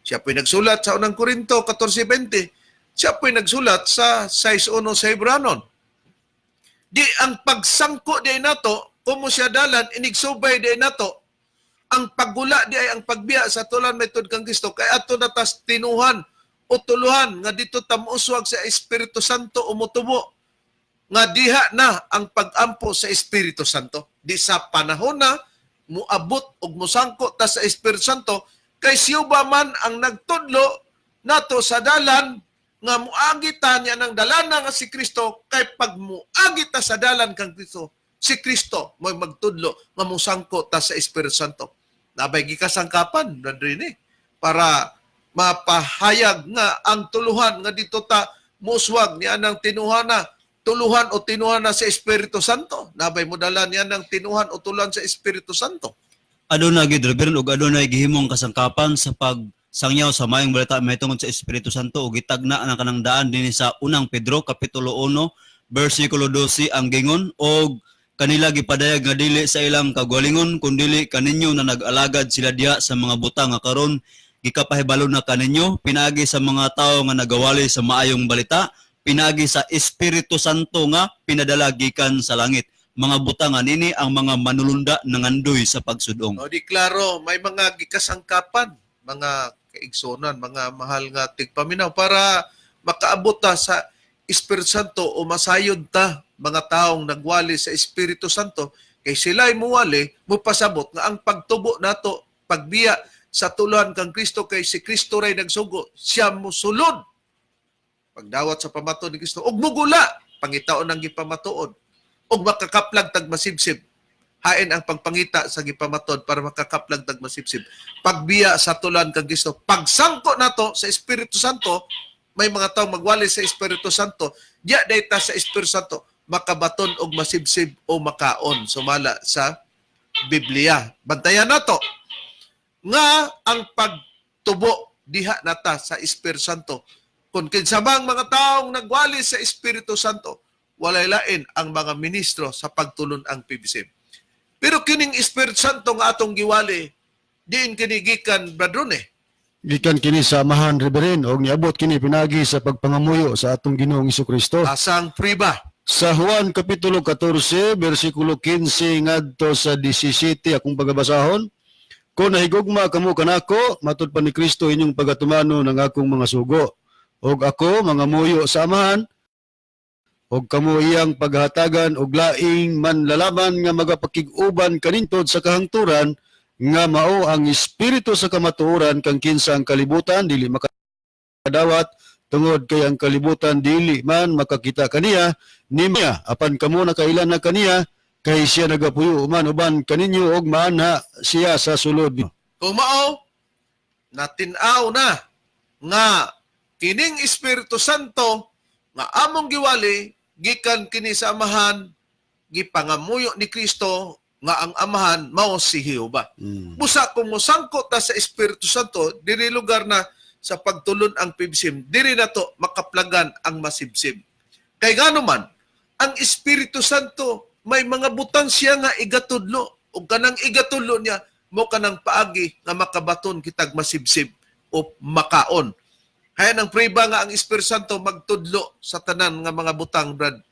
Siya po'y nagsulat sa Unang Korinto 14:20. Siya po'y nagsulat sa 6:1 sa Hebranon. Di ang pagsangko di nato, kumo siya dalan, inigsubay di nato, ang paggula di ay ang pagbiya sa tulan metod kang Kristo, kay ato na tas tinuhan o tuluhan nga dito tamuswag sa Espiritu Santo, umutubo nga diha na ang pagampo sa Espiritu Santo. Di sa panahon na muabot og musangko ta sa Espiritu Santo, kay siya man ang nagtudlo nato sa dalan nga muagi ta niya ng dalana nga si Kristo, kay pag muagi ta sa dalan kang Kristo, si Kristo mo'y magtudlo nga musangko ta sa Espiritu Santo. Nabay gikasangkapan, Brother Rene, para mapahayag nga ang tuluhan nga dito ta muswag niya ng tinuhana, tuluhan o tinuhana sa Espiritu Santo. Nabay mo dala niya ng tinuhan o tuluhan sa Espiritu Santo. Aduna gid, Reverend, ug adunay gihimong kasangkapan sa pagsangyaw sa maayong balita mahitungod sa Espiritu Santo ug gitagna ang kanang daan dinhi sa Unang Pedro kapitulo 1 bersikulo 12. Ang gingon, "Og kanila gipadayag nga dili sa ilang kagalingon kundili kaninyo na nag-alagad sila diha sa mga butang nga karon gikapahibalo na kaninyo pinaagi sa mga tawo nga nagawali sa maayong balita pinaagi sa Espiritu Santo nga pinadala gikan sa langit, mga butang nga nini ang mga manulunda nangandoy sa pagsudong." O di klaro, may mga gikasangkapan, mga kaigsonan, mga mahal nga tigpaminaw, para makaabot ta sa Espiritu Santo o masayod ta mga taong nagwali sa Espiritu Santo, kay sila'y muwali, mupasabot nga ang pagtubo nato, pagbiya sa tuluhan kang Kristo, kay si Kristo ray nagsugo, siya musulod pagdawat sa pamato ni Kristo ug mugula pangitaon ang gipamatuod ug makakaplag tag masibsib. Hain ang pagpangita sa gipamatod para makakaplag tag masibsib. Pagbiya sa tulan kang Kristo, pagsangko nato sa Espiritu Santo, may mga taong magwali sa Espiritu Santo, diya dayta sa Espiritu Santo makabaton og masibsib o makaon sumala sa Biblia. Bantayan nato nga ang pagtubo diha nata sa Espiritu Santo. Kung kinsa mang mga taong nagwali sa Espiritu Santo, walay lain ang mga ministro sa pagtulon ang PBCM. Pero kining Espiritu Santo nga atong giwali, diin kini gikan, Brother Ronnie? Gikan kini sa Amahan, Reverend, og niabot kini pinagi sa pagpangamuyo sa atong Ginoong Kristo. Asang priba? Sa Juan kapitulo 14 bersikulo 15 ngadto sa 17 akong pagabasahon. "Kung nahigugma kamo kanako," matud pa ni Kristo, "inyong pagatumanon ang akong mga sugo. Og ako mangamuyo sa Amahan og kamo iyang paghatagan og laing manlalaban nga magapakig-uban kanintod sa kahangturan, nga mao ang Espiritu sa kamatuoran, kang kinsa ang kalibutan dili Makadawat tungod kay ang kalibutan dili man makakita kaniya niya, apan kamo nakaila na kaniya kay siya nagapuyo man uban kaninyo og maanha siya sa sulod. Kung mao, natin-aw na nga kining Espiritu Santo nga among giwali gikan kini sa Amahan, gipangamuyo ni Kristo nga ang Amahan mao si Jehova. Busa kung mosangko ta sa Espiritu Santo, diri lugar na sa pagtulon ang pibsim, diri na to makaplagan ang masibsib. Kay ngano man, ang Espiritu Santo may mga butang siya nga igatudlo ug kanang igatudlo niya mo kanang paagi nga makabaton kitag masibsib o makaon. Hayan ang priba nga ang Espiritu Santo magtudlo sa tanan nga mga butang, Brad.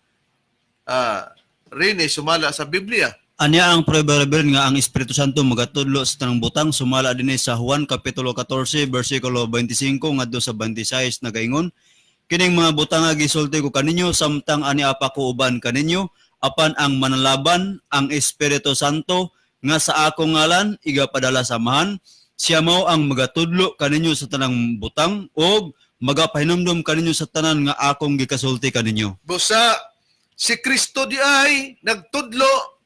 Rene, sumala sa Biblia. Anya ang prueba, Reverend, nga ang Espiritu Santo magatudlo sa tanang butang sumala dinhi sa Juan kapitulo 14 bersikulo 25 ngadto sa 26, nagaingon: "Kining mga butang nga gisulti ko kaninyo samtang ani apa ko uban kaninyo, apan ang Manalaban, ang Espiritu Santo nga sa akong ngalan igapadala sa Amahan, siya mao ang magatudlo kaninyo sa tanang butang ug magapahinumdom kaninyo sa tanan nga akong gikasulti kaninyo." Busa si Kristo di ay nagtudlo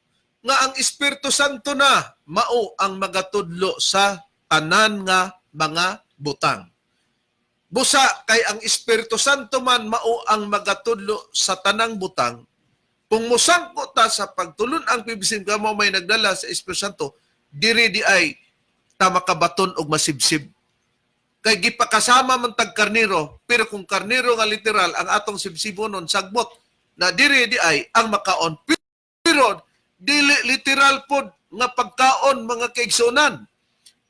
nga ang Espiritu Santo na mao ang magatudlo sa tanan nga mga butang. Busa kay ang Espiritu Santo man mao ang magatudlo sa tanang butang. Kung musangko ta sa pagtulon ang pibisin ka mo may nagdala sa Espiritu Santo, diri di ay ta makabaton og masibsib. Kay gipakasama man tag karniro, pero kung karniro nga literal ang atong sibsibonon, sagbot na diri di ay ang makaon. Pero dili literal pod nga pagkaon, mga kaigsunan.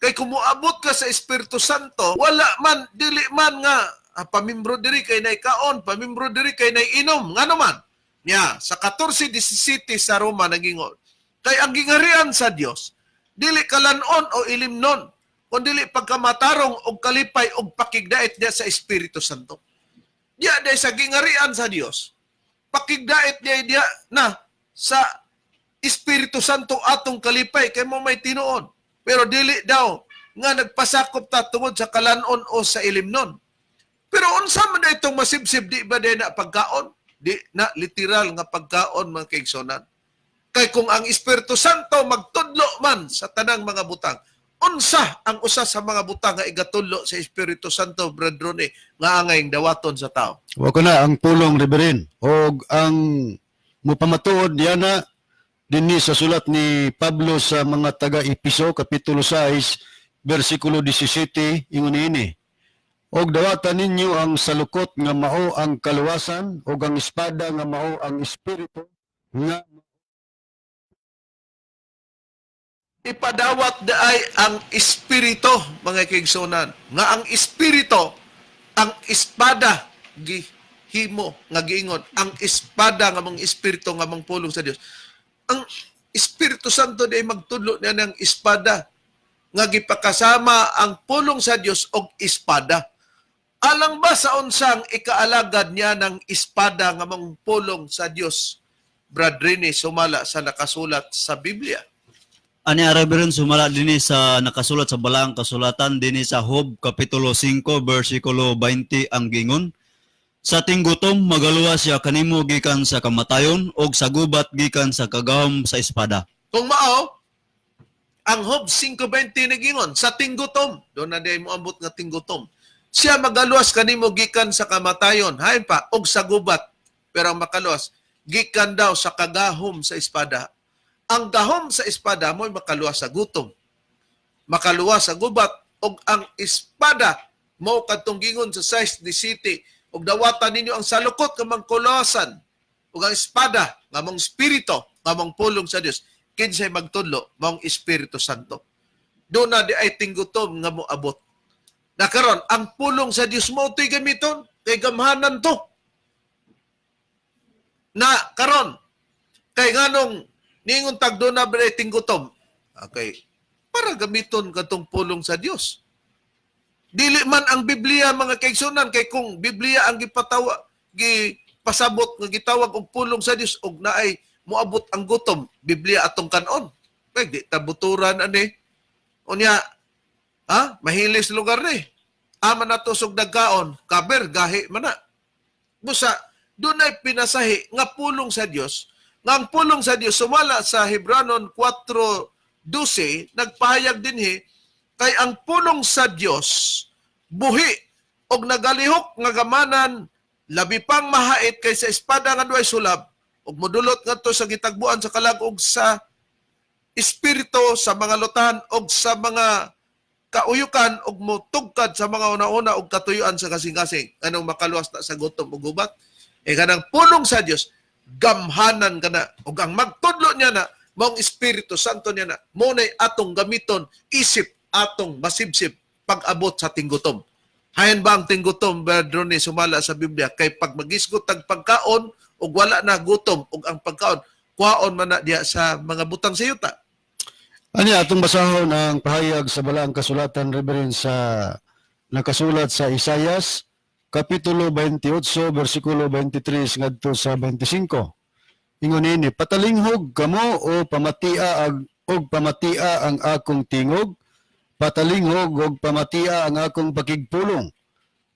Kay kung moabot ka sa Espiritu Santo, wala man, dili man nga pamimbro diri kay nay kaon, pamimbro diri kay nay inom. Ngano man? Nya, sa 14:17 sa Roma nagingon, "Kay ang gingarian sa Dios dili kalanon o ilimnon, kundi pagkamatarong og kalipay og pakigdait diya sa Espiritu Santo." Diya diya sa gingarian sa Dios. Pakigdait diya diya na sa Espiritu Santo atong kalipay kay mo may tinuod. Pero dili daw nga nagpasakop ta tungod sa kalanon o sa ilimnon. Pero unsa man na itong masibsib, di ba di na pagkaon? Di na literal nga pagkaon, mga kaigsonan. Kay kung ang Espiritu Santo magtudlo man sa tanang mga butang, unsa ang usa sa mga butang nga igatudlo sa Espiritu Santo, Brad Ronnie, nga angayng dawaton sa tao? Wa ko na ang pulong, Reverend, og ang mupamatuod diana dinhi sa sulat ni Pablo sa mga taga-Episo kapitulo 6 bersikulo 17, ingon niini: "Og dawatan ninyo ang salukot nga mao ang kaluwasan ug ang espada nga mao ang Espiritu nga Ipadawat ay ang Espiritu, mga kaigsunan. Nga ang Espiritu, ang espada, gihimo, nga giingon, ang espada nga mga Espiritu nga mga pulong sa Dios. Ang Espiritu Santo di ay magtudlo niya ng espada nga gipakasama ang pulong sa Dios og espada. Alang ba sa unsang ikaalagad niya ng espada nga mga pulong sa Dios, Brad Rene, sumala sa nakasulat sa Biblia? Ani, Reverend, sumala dinhi sa nakasulat sa Balaang Kasulatan dinhi sa Job kapitulo 5 bersikulo 20, ang gingon: "Sa tinggutom magaluwas siya kanimo gikan sa kamatayon ug sa gubat gikan sa kagahom sa espada." Kung mao, ang Job 5:20 nagingon, sa tinggutom, doon na di mo ambot nga tinggutom, siya magaluwas kanimo gikan sa kamatayon, hain pa, og sa gubat, pero ang makaluwas, gikan daw sa kagahom sa espada. Ang gahom sa espada mo'y makaluwas sa gutom, makaluwas sa gubat, og ang espada mo kadtong gingon sa 6:17, "Og dawatan ninyo ang salukot nga mangkulasan ug ang espada nga mong Espiritu nga mong pulong sa Dios." Kinsay magtudlo? Mong Espiritu Santo. Do na di ay tinggutom nga moabot. Na karon ang pulong sa Dios mo to'y gamiton kay gamhanan to. Na karon kay nganong ningon tag do na ba tinggutom? Okay. Para gamiton katong pulong sa Dios. Dili man ang Biblia, mga kaigsunan, kay kung Biblia ang gipatawa gipasabot nga gitawag og pulong sa Dios og naay moabot ang gutom, Biblia atong kanon. Kay di tabuturan ani. Unya, ha? Mahilis lugar ni. Ama na to sug dagkaon, kaber gahi man na. Busa dunay pinasahi nga pulong sa Dios, nga ang pulong sa Dios sumala sa Hebranon 4:12 nagpahayag dinhi kay ang pulong sa Dios buhi og nagalihok nga gamanan, labi pang mahait kaysa espada nga duhay sulab, ug modulot ngadto sa gitagbuan sa kalag og sa espiritu, sa mga lutahan og sa mga kauyukan, ug motugkad sa mga una-una og katuyuan sa kasing-kasing, anong makaluwas na sa gutom ug gubat. Eh kanang pulong sa Dios gamhanan kana, ug ang magtudlo niya na maong Espiritu Santo niya na mo nay atong gamiton isip atong masibsib pag-abot sa tinggutom. Hayan ba ang tinggutom, Brother Ronnie, sumala sa Biblia? Kay pag magisgot tag pagkaon ug wala na gutom, ug ang pagkaon kuhaon man na diya sa mga butang sa yuta. Ani atong basahon ang pahayag sa Balaang Kasulatan, Reverend, sa nakasulat sa Isayas kapitulo 28 bersikulo 23 ngadto sa 25. Ingon ini, "Patalinghog kamo o pamatia ag og pamatia ang akong tingog, patalinghog og pamatia ang akong pakigpulong.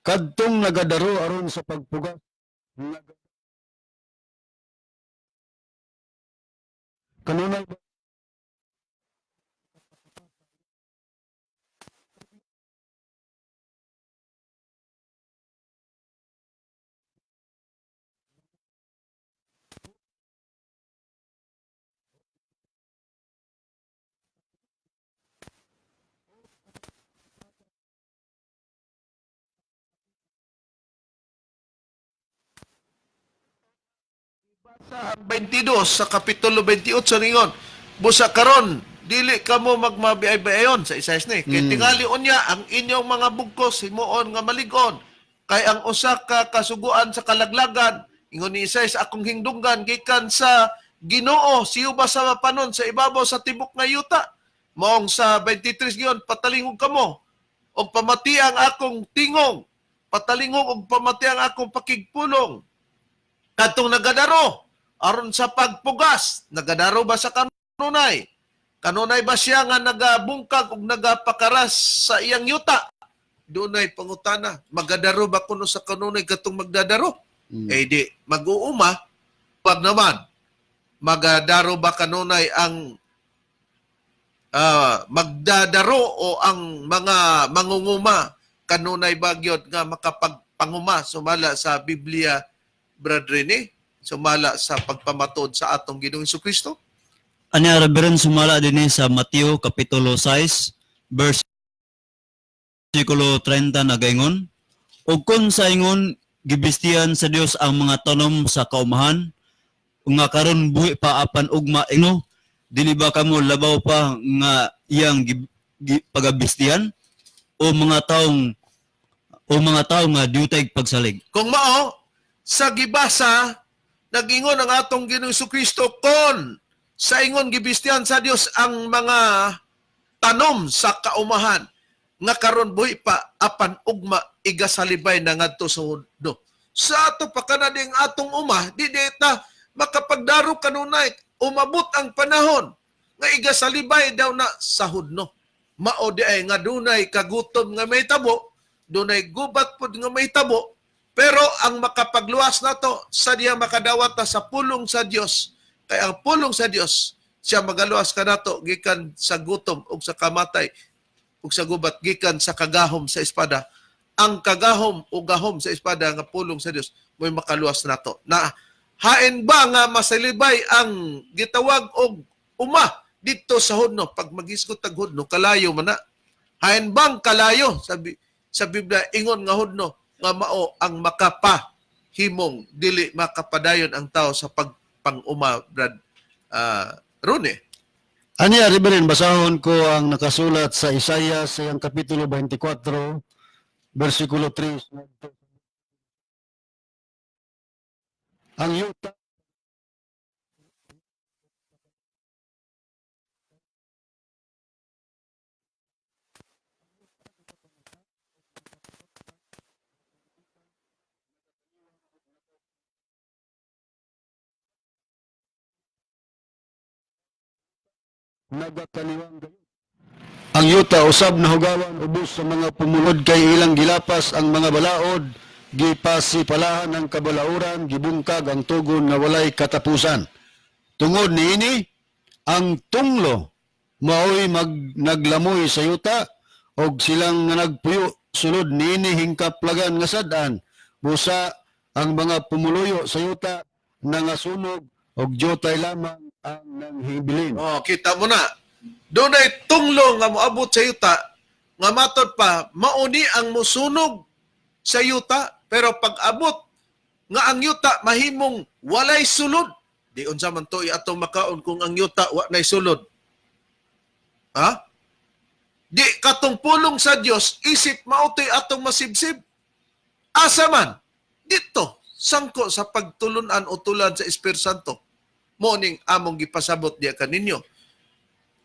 Kadtong nagadaro aron sa pagpugas, kanunay Sa 22 sa kapitulo 28 ningon, "Busa karon dili kamo magmabiay-bayon," sa Isayas ni, "kay tingali unya ang inyong mga bugkos himuon nga malig-on, kay ang usa ka kasuguan sa kalaglagan," ingon ni Isayas, "akong hingdunggan gikan sa Ginoo siyo ba sa mapanon sa ibabaw sa tibok nga yuta." Maong sa 23 giyon, "Patalingog kamo og pamati ang akong tingog, patalingog og pamati ang akong pakigpulong. Kadtong nagadaro aron sa pagpugas, nagadaro ba sa kanunay? Kanunay ba siya nga nagabungkag ug nagapakaras sa iyang yuta?" Dunay pangutana, magadaro ba kuno sa kanunay katong magdadaro? Eh di mag-uuma pag naman magadaro ba kanunay ang magdadaro o ang mga mangunguma, kanunay ba gyud nga makapagpanguma sumala sa Biblia, Brad Rene, sumala sa pagpamatod sa atong Ginoong Kristo? Anya, Reverend, sumala dinhi sa Mateo kapitulo 6 versikulo 30 nagaingon, "Ug kung sa ingon gibistihan sa Dios ang mga tanom sa kaumahan nga karon buhi pa apan ugma ino, dili ba kamo labaw pa nga iyang pagabistihan o mga tawo nga diutay pagsalig?" Kung mao sa gibasa, nagingon ang atong Ginoong Kristo, kon sa ingon gibistihan sa Dios ang mga tanom sa kaumahan nga karon buhi pa apan ugma igasalibay na ngadto sa hudno. Sa ato pa kanading atong uma, di di ta makapagdaro kanunay, umabot ang panahon nga igasalibay daw na sa hudno. Mao di ay nga dunay kagutom nga may tabo, dunay gubat pod nga may tabo, pero ang makapagluwas nato sa diya makadawat ta sa pulong sa Dios, kay ang pulong sa Dios siya magaluwas kanato gikan sa gutom ug sa kamatay ug sa gubat, gikan sa kagahom sa espada. Ang kagahom o gahom sa espada nga pulong sa Dios mo'y makaluwas nato. Na hain ba nga masalibay ang gitawag og uma dito sa hudno? Pag magisgot tag hudno, kalayo man na. Hain bang kalayo sa Biblia ingon nga hudno nga mao ang makapa himong dili makapadayon ang tao sa pagpanguma, Brad Rune? Anya, Reverend, basahon ko ang nakasulat sa Isaiah sa iyang kapitulo 24, versikulo 3. Ang yuta nagakaliwang gayon. Ang yuta usab nahugawan ubos sa mga pumulod kay ilang gilapas ang mga balaod, gipasipalahan ang kabalauran, gibungkag ang tugon nga walay katapusan. Tungod niini, ang tunglo maoy mag naglamoy sa yuta og silang nga nagpuyo sulod niini hingkaplagan nga sad-an. Busa ang mga pumuluyo sa yuta nangasunog og dyotay lamang ang nanghibilin. Oh, kita mo na. Dunay tunglo nga moabot sa yuta nga matod pa mauni ang musunog sa yuta, pero pag abot nga ang yuta mahimong walay sulod, di unsa man to atong makaon kung ang yuta wa nay sulod? Ha? Di katong pulong sa Dios isip mao to'y atong masibsib? Asa man dito sangko sa pagtulunan o tulan sa Espiritu Santo mo ning among gipasabot diya kaninyo.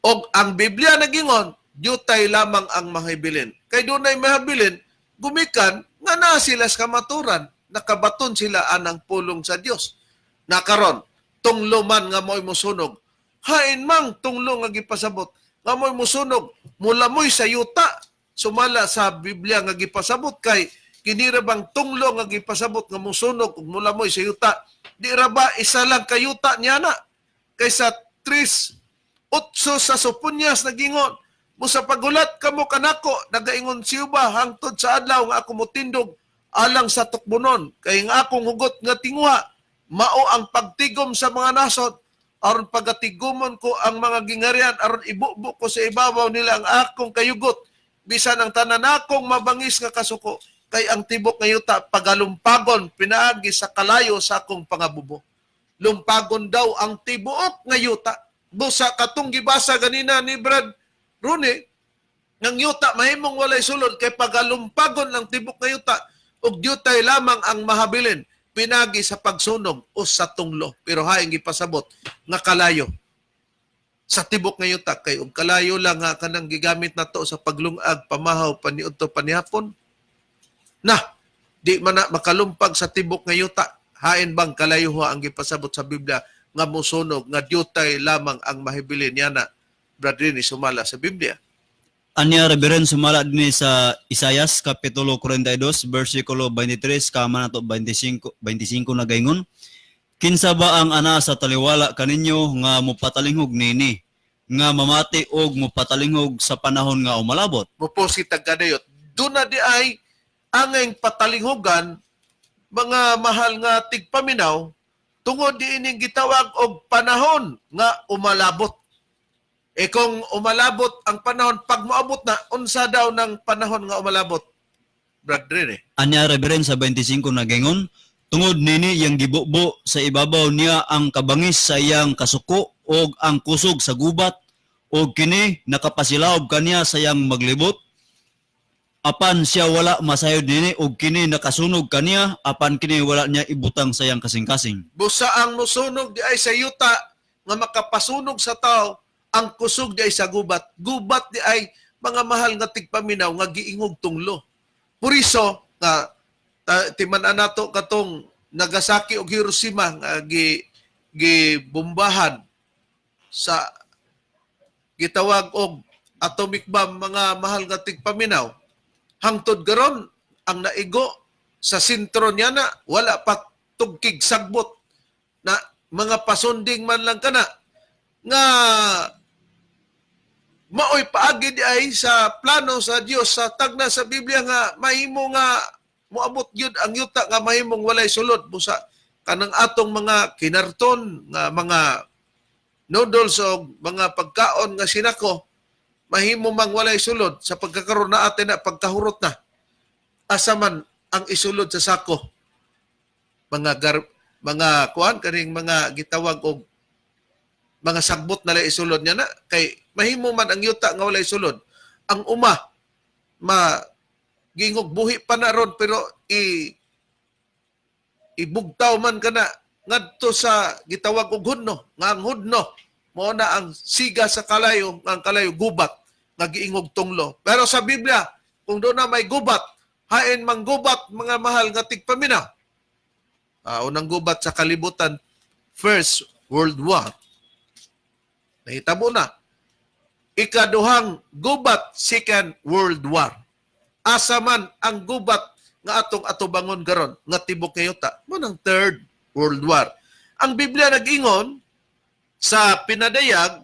Og ang Biblia nagingon, dyutay lamang ang mahibilin. Kay dunay mahabilin, gumikan nga naa sila sa kamaturan, nakabaton sila anang pulong sa Dios. Nakaron, tunglo man nga mo'y musunog. Hain mang tunglo nga gipasabot, nga mo'y musunog, mulamoy sa yuta, sumala sa Biblia nga gipasabot kay kinira bang tunglo nga gipasabot nga musunog ug mulamoy sa yuta, di ra ba isa lang kayuta niya na kaysa 3:8 sa Sopoñas nagingon, "Busa pagulat kamo kanako, nagaingon siya, hangtod sa adlaw nga ako motindog alang sa tukbonon, kay ang akong hugot nga tinguha mao ang pagtigom sa mga nasod aron pagatigumon ko ang mga gingarian, aron ibubo ko sa ibabaw nila ang akong kayugot bisan ang tanan akong mabangis nga kasuko, kay ang tibok nga yuta pagalumpagon pinaagi sa kalayo sa akong pangabubo." Lumpagon daw ang tibuok nga yuta. Busa katong gibasa ganina ni Brad Rune, ng yuta mahimong walay sulod kay pagalumpagon ng tibok nga yuta ug dyutay lamang ang mahabilin pinagi sa pagsunog o sa tunglo. Pero haing gipasabot nga kalayo sa tibok nga yuta, kay og kalayo lang nga kanang gigamit nato sa paglungag, pamahaw, paniudto, panihapon na, di man na makalumpag sa tibok nga yuta. Hain bang kalayo ang gipasabot sa Biblia nga musunog nga dyutay lamang ang mahibilin niya na, Brad Rini, sumala sa Biblia? Anya, Reverend, sumala dinhi sa Isayas kapitulo 42 bersikulo 23 kama nato 25 25 nagaingon, "Kinsa ba ang ana sa taliwala kaninyo nga mopatalinghog nini, nga mamati og mopatalinghog sa panahon nga umalabot?" Mupos kita kadayot. Doon na di ay angay patalinghugan, mga mahal nga tigpaminaw, tungod di ining gitawag og panahon nga umalabot. E kung umalabot ang panahon, pag moabot na, unsa daw ng panahon nga umalabot, Brad Rene? Anya, Reverend, sa 25 nagaingon, "Tungod nini iyang gibubo sa ibabaw niya ang kabangis sa iyang kasuko og ang kusog sa gubat, og kini nakapasilaob kaniya sa iyang maglibot, apan siya wala masayod nini, og kini nakasunog kaniya, apan kini wala niya ibutang sa iyang kasing-kasing." Busa ang musunog di ay sa yuta nga makapasunog sa tao, ang kusog di ay sa gubat. Gubat di ay, mga mahal nga tigpaminaw, nga giingog tunglo. Puriso nga timan nato katong Nagasaki ug Hiroshima nga gi gibombahan sa gitawag og atomic bomb, mga mahal nga tigpaminaw. Hangtod karon ang naigo sa sentro niya na wala pa tugkig sagbot na mga pasunding man lang kana nga maoy paagi di ay sa plano sa Dios sa tagna sa Biblia nga mahimo nga moabot gyud ang yuta nga mahimong walay sulod. Busa kanang atong mga kinarton nga mga noodles o mga pagkaon nga sinako mahimo mang walay sulod sa pagkakaroon na atin na pagkahurot na, asa man ang isulod sa sako? Mga gar, mga kuan kaning mga gitawag og mga sagbot na lay isulod niya na, kay mahimo man ang yuta nga walay sulod. Ang uma ma gingog buhi pa na ron, pero i ibugtaw man kana ngadto sa gitawag og hudno, nga ang hudno mao na ang siga sa kalayo, nga ang kalayo gubat nga giingog tunglo. Pero sa Biblia, kung doon na may gubat, hain mang gubat, mga mahal nga tigpaminaw? Unang gubat sa kalibutan, First World War, nahitabo na. Ikaduhang gubat, Second World War. Asa man ang gubat nga atong atubangon karon nga tibok yuta, mao nang Third World War. Ang Biblia nag-ingon sa Pinadayag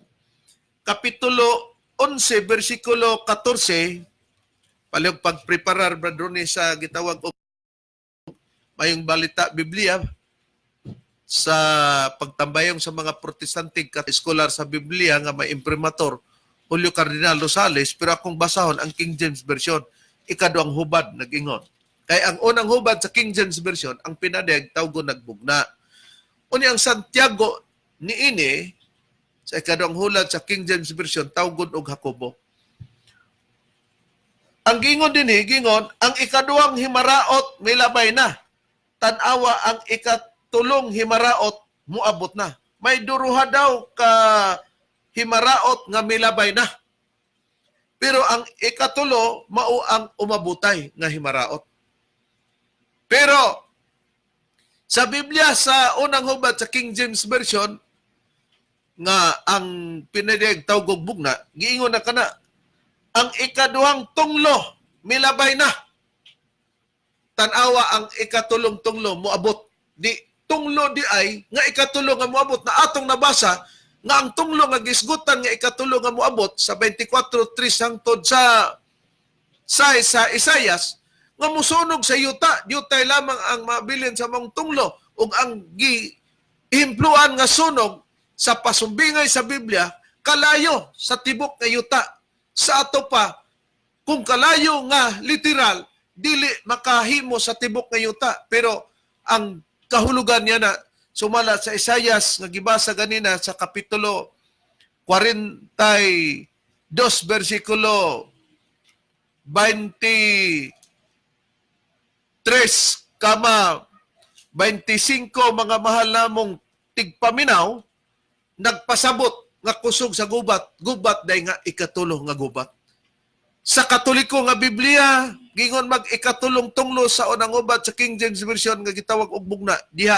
kapitulo 11 bersikulo 14. Palihog pagpreparar, Brad Ronnie, sa gitawag og mayong balita Biblia sa pagtambayong sa mga Protestante kat scholar sa Biblia nga may imprimatur Julio Cardinal Rosales, pero akong basahon ang King James Version. Ikaduhang hubad nag-ingon kay ang unang hubad sa King James Version, ang Pinadayag tawgon nagbugna. Unya ang Santiago niini sa ikaduhang hulad sa King James Version tawgon og Jacobo. Ang gingon dinhi, gingon ang ikaduhang himaraot milabay na. Tan-awa ang ikatulong himaraot muabot na. May duruha daw ka himaraot nga milabay na. Pero ang ikatulo mao ang umabutay nga himaraot. Pero sa Biblia sa unang hubad sa King James Version nga ang Pinadayag tawgog bugna, giingon na kana ang ikaduhang tunglo milabay na. Tanawa ang ikatulong tunglo moabot. Di tunglo di ay nga ikatulo nga moabot na atong nabasa nga ang tunglo nga gisgutan nga ikatulo nga moabot sa 24:3 hangtod sa Isayas nga musunog sa yuta, yutay lamang ang mabilin sa mong tunglo, ug ang giimpluan nga sunog sa pasumbingay sa Biblia kalayo sa tibok nga yuta. Sa ato pa kung kalayo nga literal, dili makahimo sa tibok nga yuta, pero ang kahulugan niya na sumala sa Isayas nga gibasa ganina sa kapitulo 42 bersikulo 23 kama 25. Mga mahal namong tigpaminaw, nagpasabot nga kusog sa gubat, gubat day nga ikatulo nga gubat. Sa Katoliko nga Biblia, gingon mag ikatulong tunglo sa unang ubat sa King James Version nga gitawag og bugna diha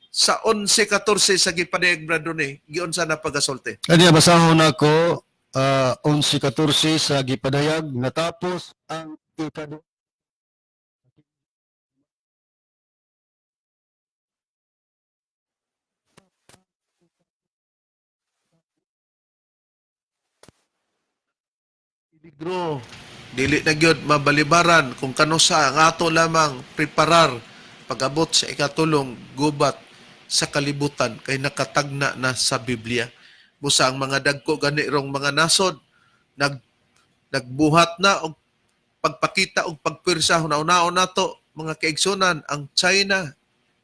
sa 11:14 sa gipadayag, Brad Rone, giunsa na pagasulti? Kanya basahon nako 11:14 sa gipadayag. Natapos ang ikadu Peligro dili na gyud mabalibaran kung kanusa ang ato lamang preparar pag-abot sa ikatulong gubat sa kalibutan kay nakatagna na sa Biblia. Busa ang mga dagko gani rong mga nasod nagbuhat na og pagpakita og pagpirsa. Hunahunaon nato, mga kaigsunan, ang China,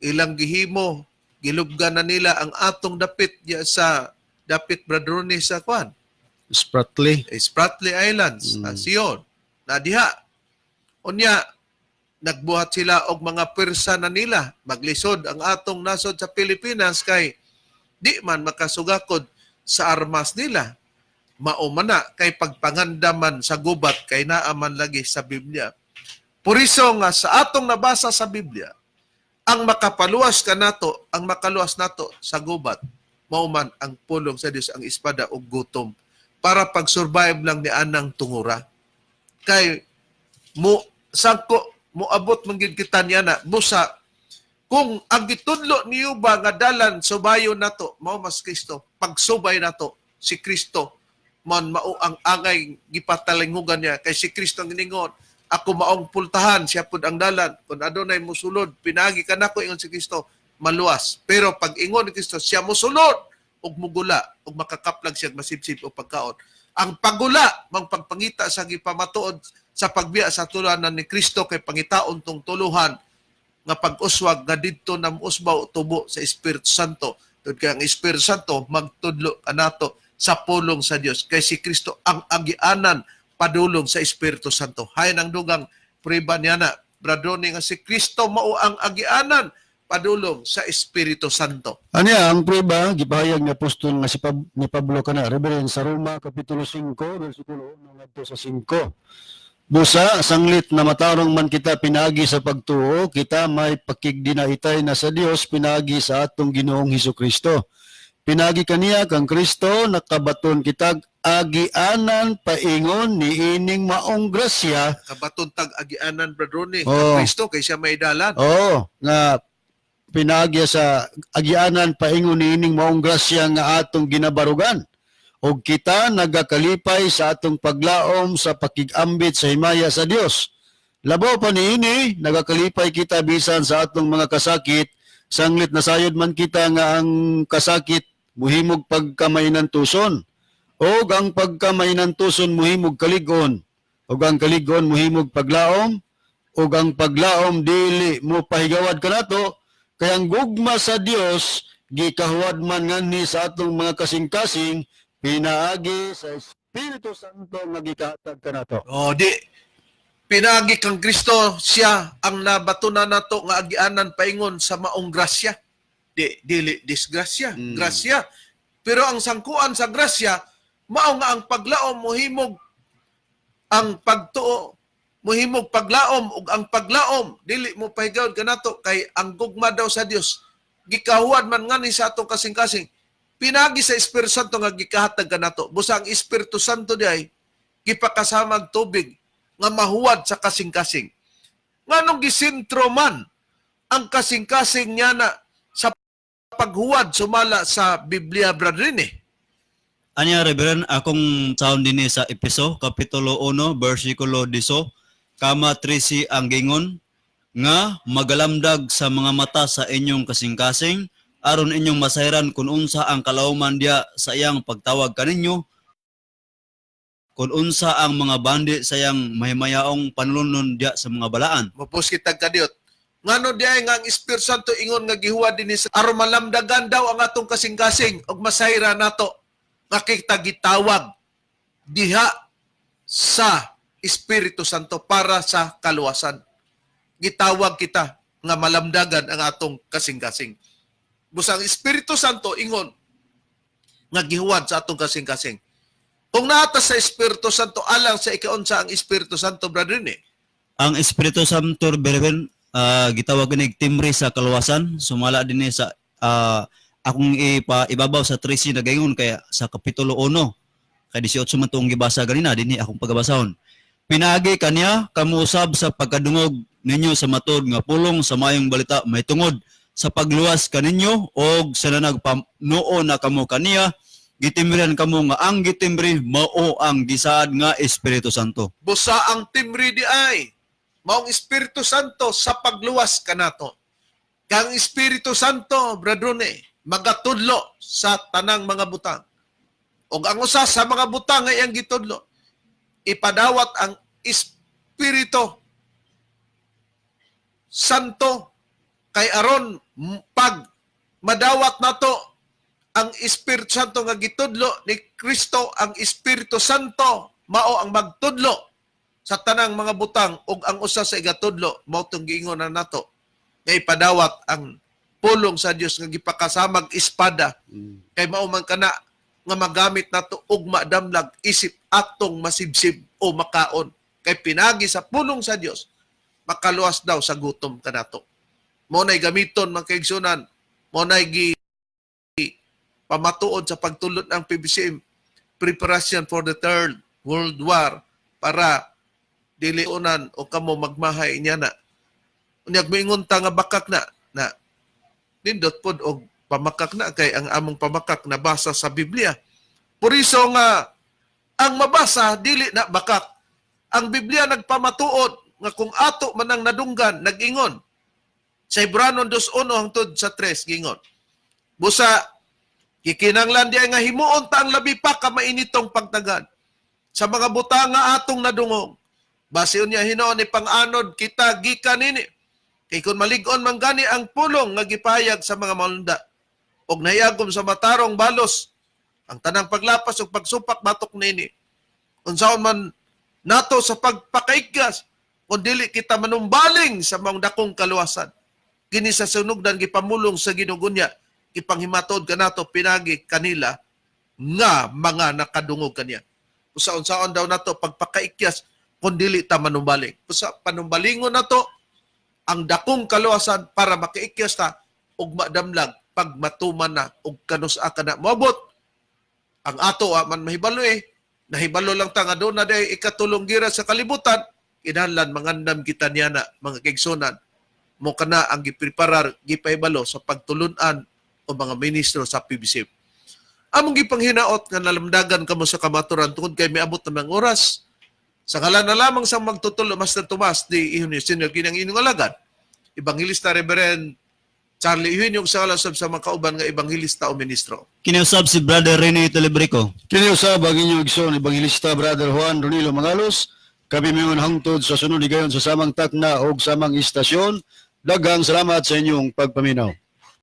ilang gihimo, gilubgan na nila ang atong dapit diya sa dapit, Brad Ronnie, sa kwan Spratly. Spratly Islands, Sion, na diha. Unya, nagbuhat sila og mga pwersa na nila. Maglisod ang atong nasod sa Pilipinas kay di man makasugakod sa armas nila. Mao man na kay pagpangandaman sa gubat kay naa man lagi sa Biblia. Puriso nga sa atong nabasa sa Biblia, ang makapaluwas kanato, ang makaluwas nato sa gubat, mao man ang pulong sa Dios, ang espada ug gutom para pag-survive lang ni anang tungura. Kay mo sangko moabot man gid kita niya na busa kung ang gitudlo niyo ba nga dalan subayon nato mao mas Kristo, pagsubay nato si Kristo man mao ang angay gipatalingugan niya, kay si Kristo ang giningon, "Ako maong pultahan, siya pud ang dalan, kung adunay musulod pinaagi kanako," ingon si Kristo, maluwas. Pero pag ingon ni Kristo siya musulod ug mugula ug makakaplag siya masibsib og pagkaon, ang pagula mang pagpangita sa gipamatuod sa pagbiya sa tuluhanan ni Kristo, kay pangitaon tong tuluhan nga pag-uswag nga didto na muusbaw tubo sa Espiritu Santo. Tud kay ang Espiritu Santo magtudlo kanato sa pulong sa Dios, kay si Kristo ang agianan padulong sa Espiritu Santo. Hay nang dugang prueba niya na, Brad Ronnie, nga si Kristo mao ang agianan padulong sa Espiritu Santo. Anya ang prueba gipahayag ni apostol nga si ni Pablo kana, Reverend, sa Roma kapitulo 5 bersikulo 1 ngadto sa 5. Busa sanglit na matarong man kita pinaagi sa pagtuo, kita may pakigdinaitay na sa Dios pinaagi sa atong Ginoong Hesus Kristo. Pinagi kaniya kang Kristo nakabaton kitag agianan paingon niining maong grasya. Kabaton tag agianan, Brad Ronnie. Oo. Kang Kristo kay siya may dalan. Oo, nga pinaagi sa agianan paingon niining maong grasya nga atong ginabarugan. Og kita nagakalipay sa atong paglaom sa pakigambit sa himaya sa Dios. Labaw pa niini, nagakalipay kita bisan sa atong mga kasakit, sanglit nasayod man kita nga ang kasakit muhimog pagkamainantuson. Og ang pagkamainantuson muhimog kalig-on. Og ang kalig-on muhimog paglaom, ug ang paglaom dili mo pahigawad kanato, kay ang gugma sa Dios gikahuwad man nganhi sa atong mga kasing-kasing pinaagi sa Espiritu Santo nga gikahatag kanato. Oh, di pinagi kang Kristo, siya ang nabatunan nato nga agianan paingon sa maong grasya. Di dili disgrasya, grasya. Pero ang sangkuan sa grasya mao nga ang paglaom mohimog ang pagtuo, mohimog paglaom, ug ang paglaom dili mo pahigawad kanato, kay ang gugma daw sa Dios gikahuwad man ngani sa atong kasing-kasing pinagi sa Espiritu Santo nga gikahatag kanato. Busa ang Espiritu Santo diay gipakasamag tubig nga mahuwad sa kasing-kasing. Nganong gisintro man ang kasing-kasing niya na sa paghuwad sumala sa Biblia, Brad Rene? Anya, Reverend, akong sound dinhi sa Epeso kapitulo 1 bersikulo 10 kama 13 ang gingon nga magalamdag sa mga mata sa inyong kasing-kasing aron inyong masayran kung unsa ang kalauman diya sa iyang pagtawag kaninyo, kung unsa ang mga bandi sa iyang mahimayaong panulunon diya sa mga balaan. Mapos kitag kadiyot. Ngano di ay nga ang Espiritu Santo ingon nga gihuwad dinhi sa aron malamdagan daw ang atong kasing-kasing ug masayra nato nga kita gitawag diha sa Espiritu Santo para sa kaluwasan. Gitawag kita nga malamdagan ang atong kasing-kasing. Busa ang Espiritu Santo ingon nga gihuwad sa atong kasing-kasing. Kung naata sa Espiritu Santo, alang sa ikaunsa ang Espiritu Santo, Brother Rene? Ang Espiritu Santo, Reverend, gitawag ni timbre sa kaluwasan sumala dinhi sa akong ibabaw sa 13 na gayon kaya sa kapitulo 1 kay 18 man tuong gibasa ganina dinhi akong pagabasahon. Pinaagi kaniya kamo usab sa pagkadungog ninyo sa matod nga pulong sa maayong balita mahitungod sa pagluwas kaninyo, og sa nagpanuo na kamo kaniya gitimbrihan kamo nga ang gitimbre mao ang gisaad nga Espiritu Santo. Busa ang timri di ay maong Espiritu Santo sa pagluwas kanato. Kang Espiritu Santo, Bradrone, magatudlo sa tanang mga butang. Og ang usa sa mga butang ay ang gitudlo, ipadawat ang Espiritu Santo kay aron pag madawat nato ang Espiritu Santo nga gitudlo ni Kristo, ang Espiritu Santo mao ang magtudlo sa tanang mga butang, ug ang usa sa igatudlo mao tong giingon na nato nga ipadawat ang pulong sa Dios nga gipakasamag espada, kay mao man kana nga magamit nato og madamlag isip atong masibsib o makaon, kay pinagi sa pulong sa Dios makaluwas daw sa gutom kanato. Mao nay gamiton, mga kaigsunan, mao nay gi pamatuod sa pagtulot ng PBCM, preparation for the Third World War, para dili unan o kamo magmahay niya na. Unyag moingon ta nga bakak na na nindot pod og pamakak na, kay ang among pamakak nabasa sa Biblia. Puriso nga ang mabasa dili na bakak. Ang Biblia nagpamatuod nga kung ato man ang nadunggan, nag-ingon sa Hebrano 2:1 hangtod sa 3, gingon. Busa gikinanglan di ay nga himuon ta ang labi pa ka mainitong pagtagad sa mga butang nga atong nadungog. Base unya hinuon ni panganod kita gikan nini. Kay kung malig-on man gani ang pulong nga gipahayag sa mga malunda og nahiyagom sa matarong balos ang tanang paglapas ug pagsupak batok nini. Unsaon man nato sa pagpakaiggas kung dili kita manumbaling sa maong dakong kaluwasan? Kini sa sunugdan gipamulong sa Ginoo, gipanghimatod kanato pinagi kanila nga mga nakadungog kaniya. Usa unsaon daw nato pagpakaikyas kung dili ta manumbaling? Usa panumbalingon nato ang dakong kaluwasan para makaikyas ta ug madamlag Pag matuman na og kanus-a ka na moabot, ang ato wa man mahibalo eh. Nahibalo lang ta nga doon na day ikatulong gira sa kalibutan, kinahanglan mangandam kita niya na, mga kaigsunan. Mo kana ang gipreparar, gipahibalo sa pagtulunan o mga ministro sa PBC. Among gipanghinaot nga nalamdagan kamo sa kamaturan tungod kay miabot na mga oras. Sa ngalan na lamang sang magtutulo, Master Tomas D. Eugenio Senior, kinang inyong alagad, Evangelista Reverend Charlie Eugenio, sa ngalan sab sa mga kauban nga ebanghilista o ministro. Kiniusab si Brother Rene Telebrico. Kini usab ang inyong igsoon Ebanghelista Brother Juan Ronilo Mangalos. Kami mingon hangtod sa sunod higayon sa samang takna og samang istasyon. Daghang salamat sa inyong pagpaminaw.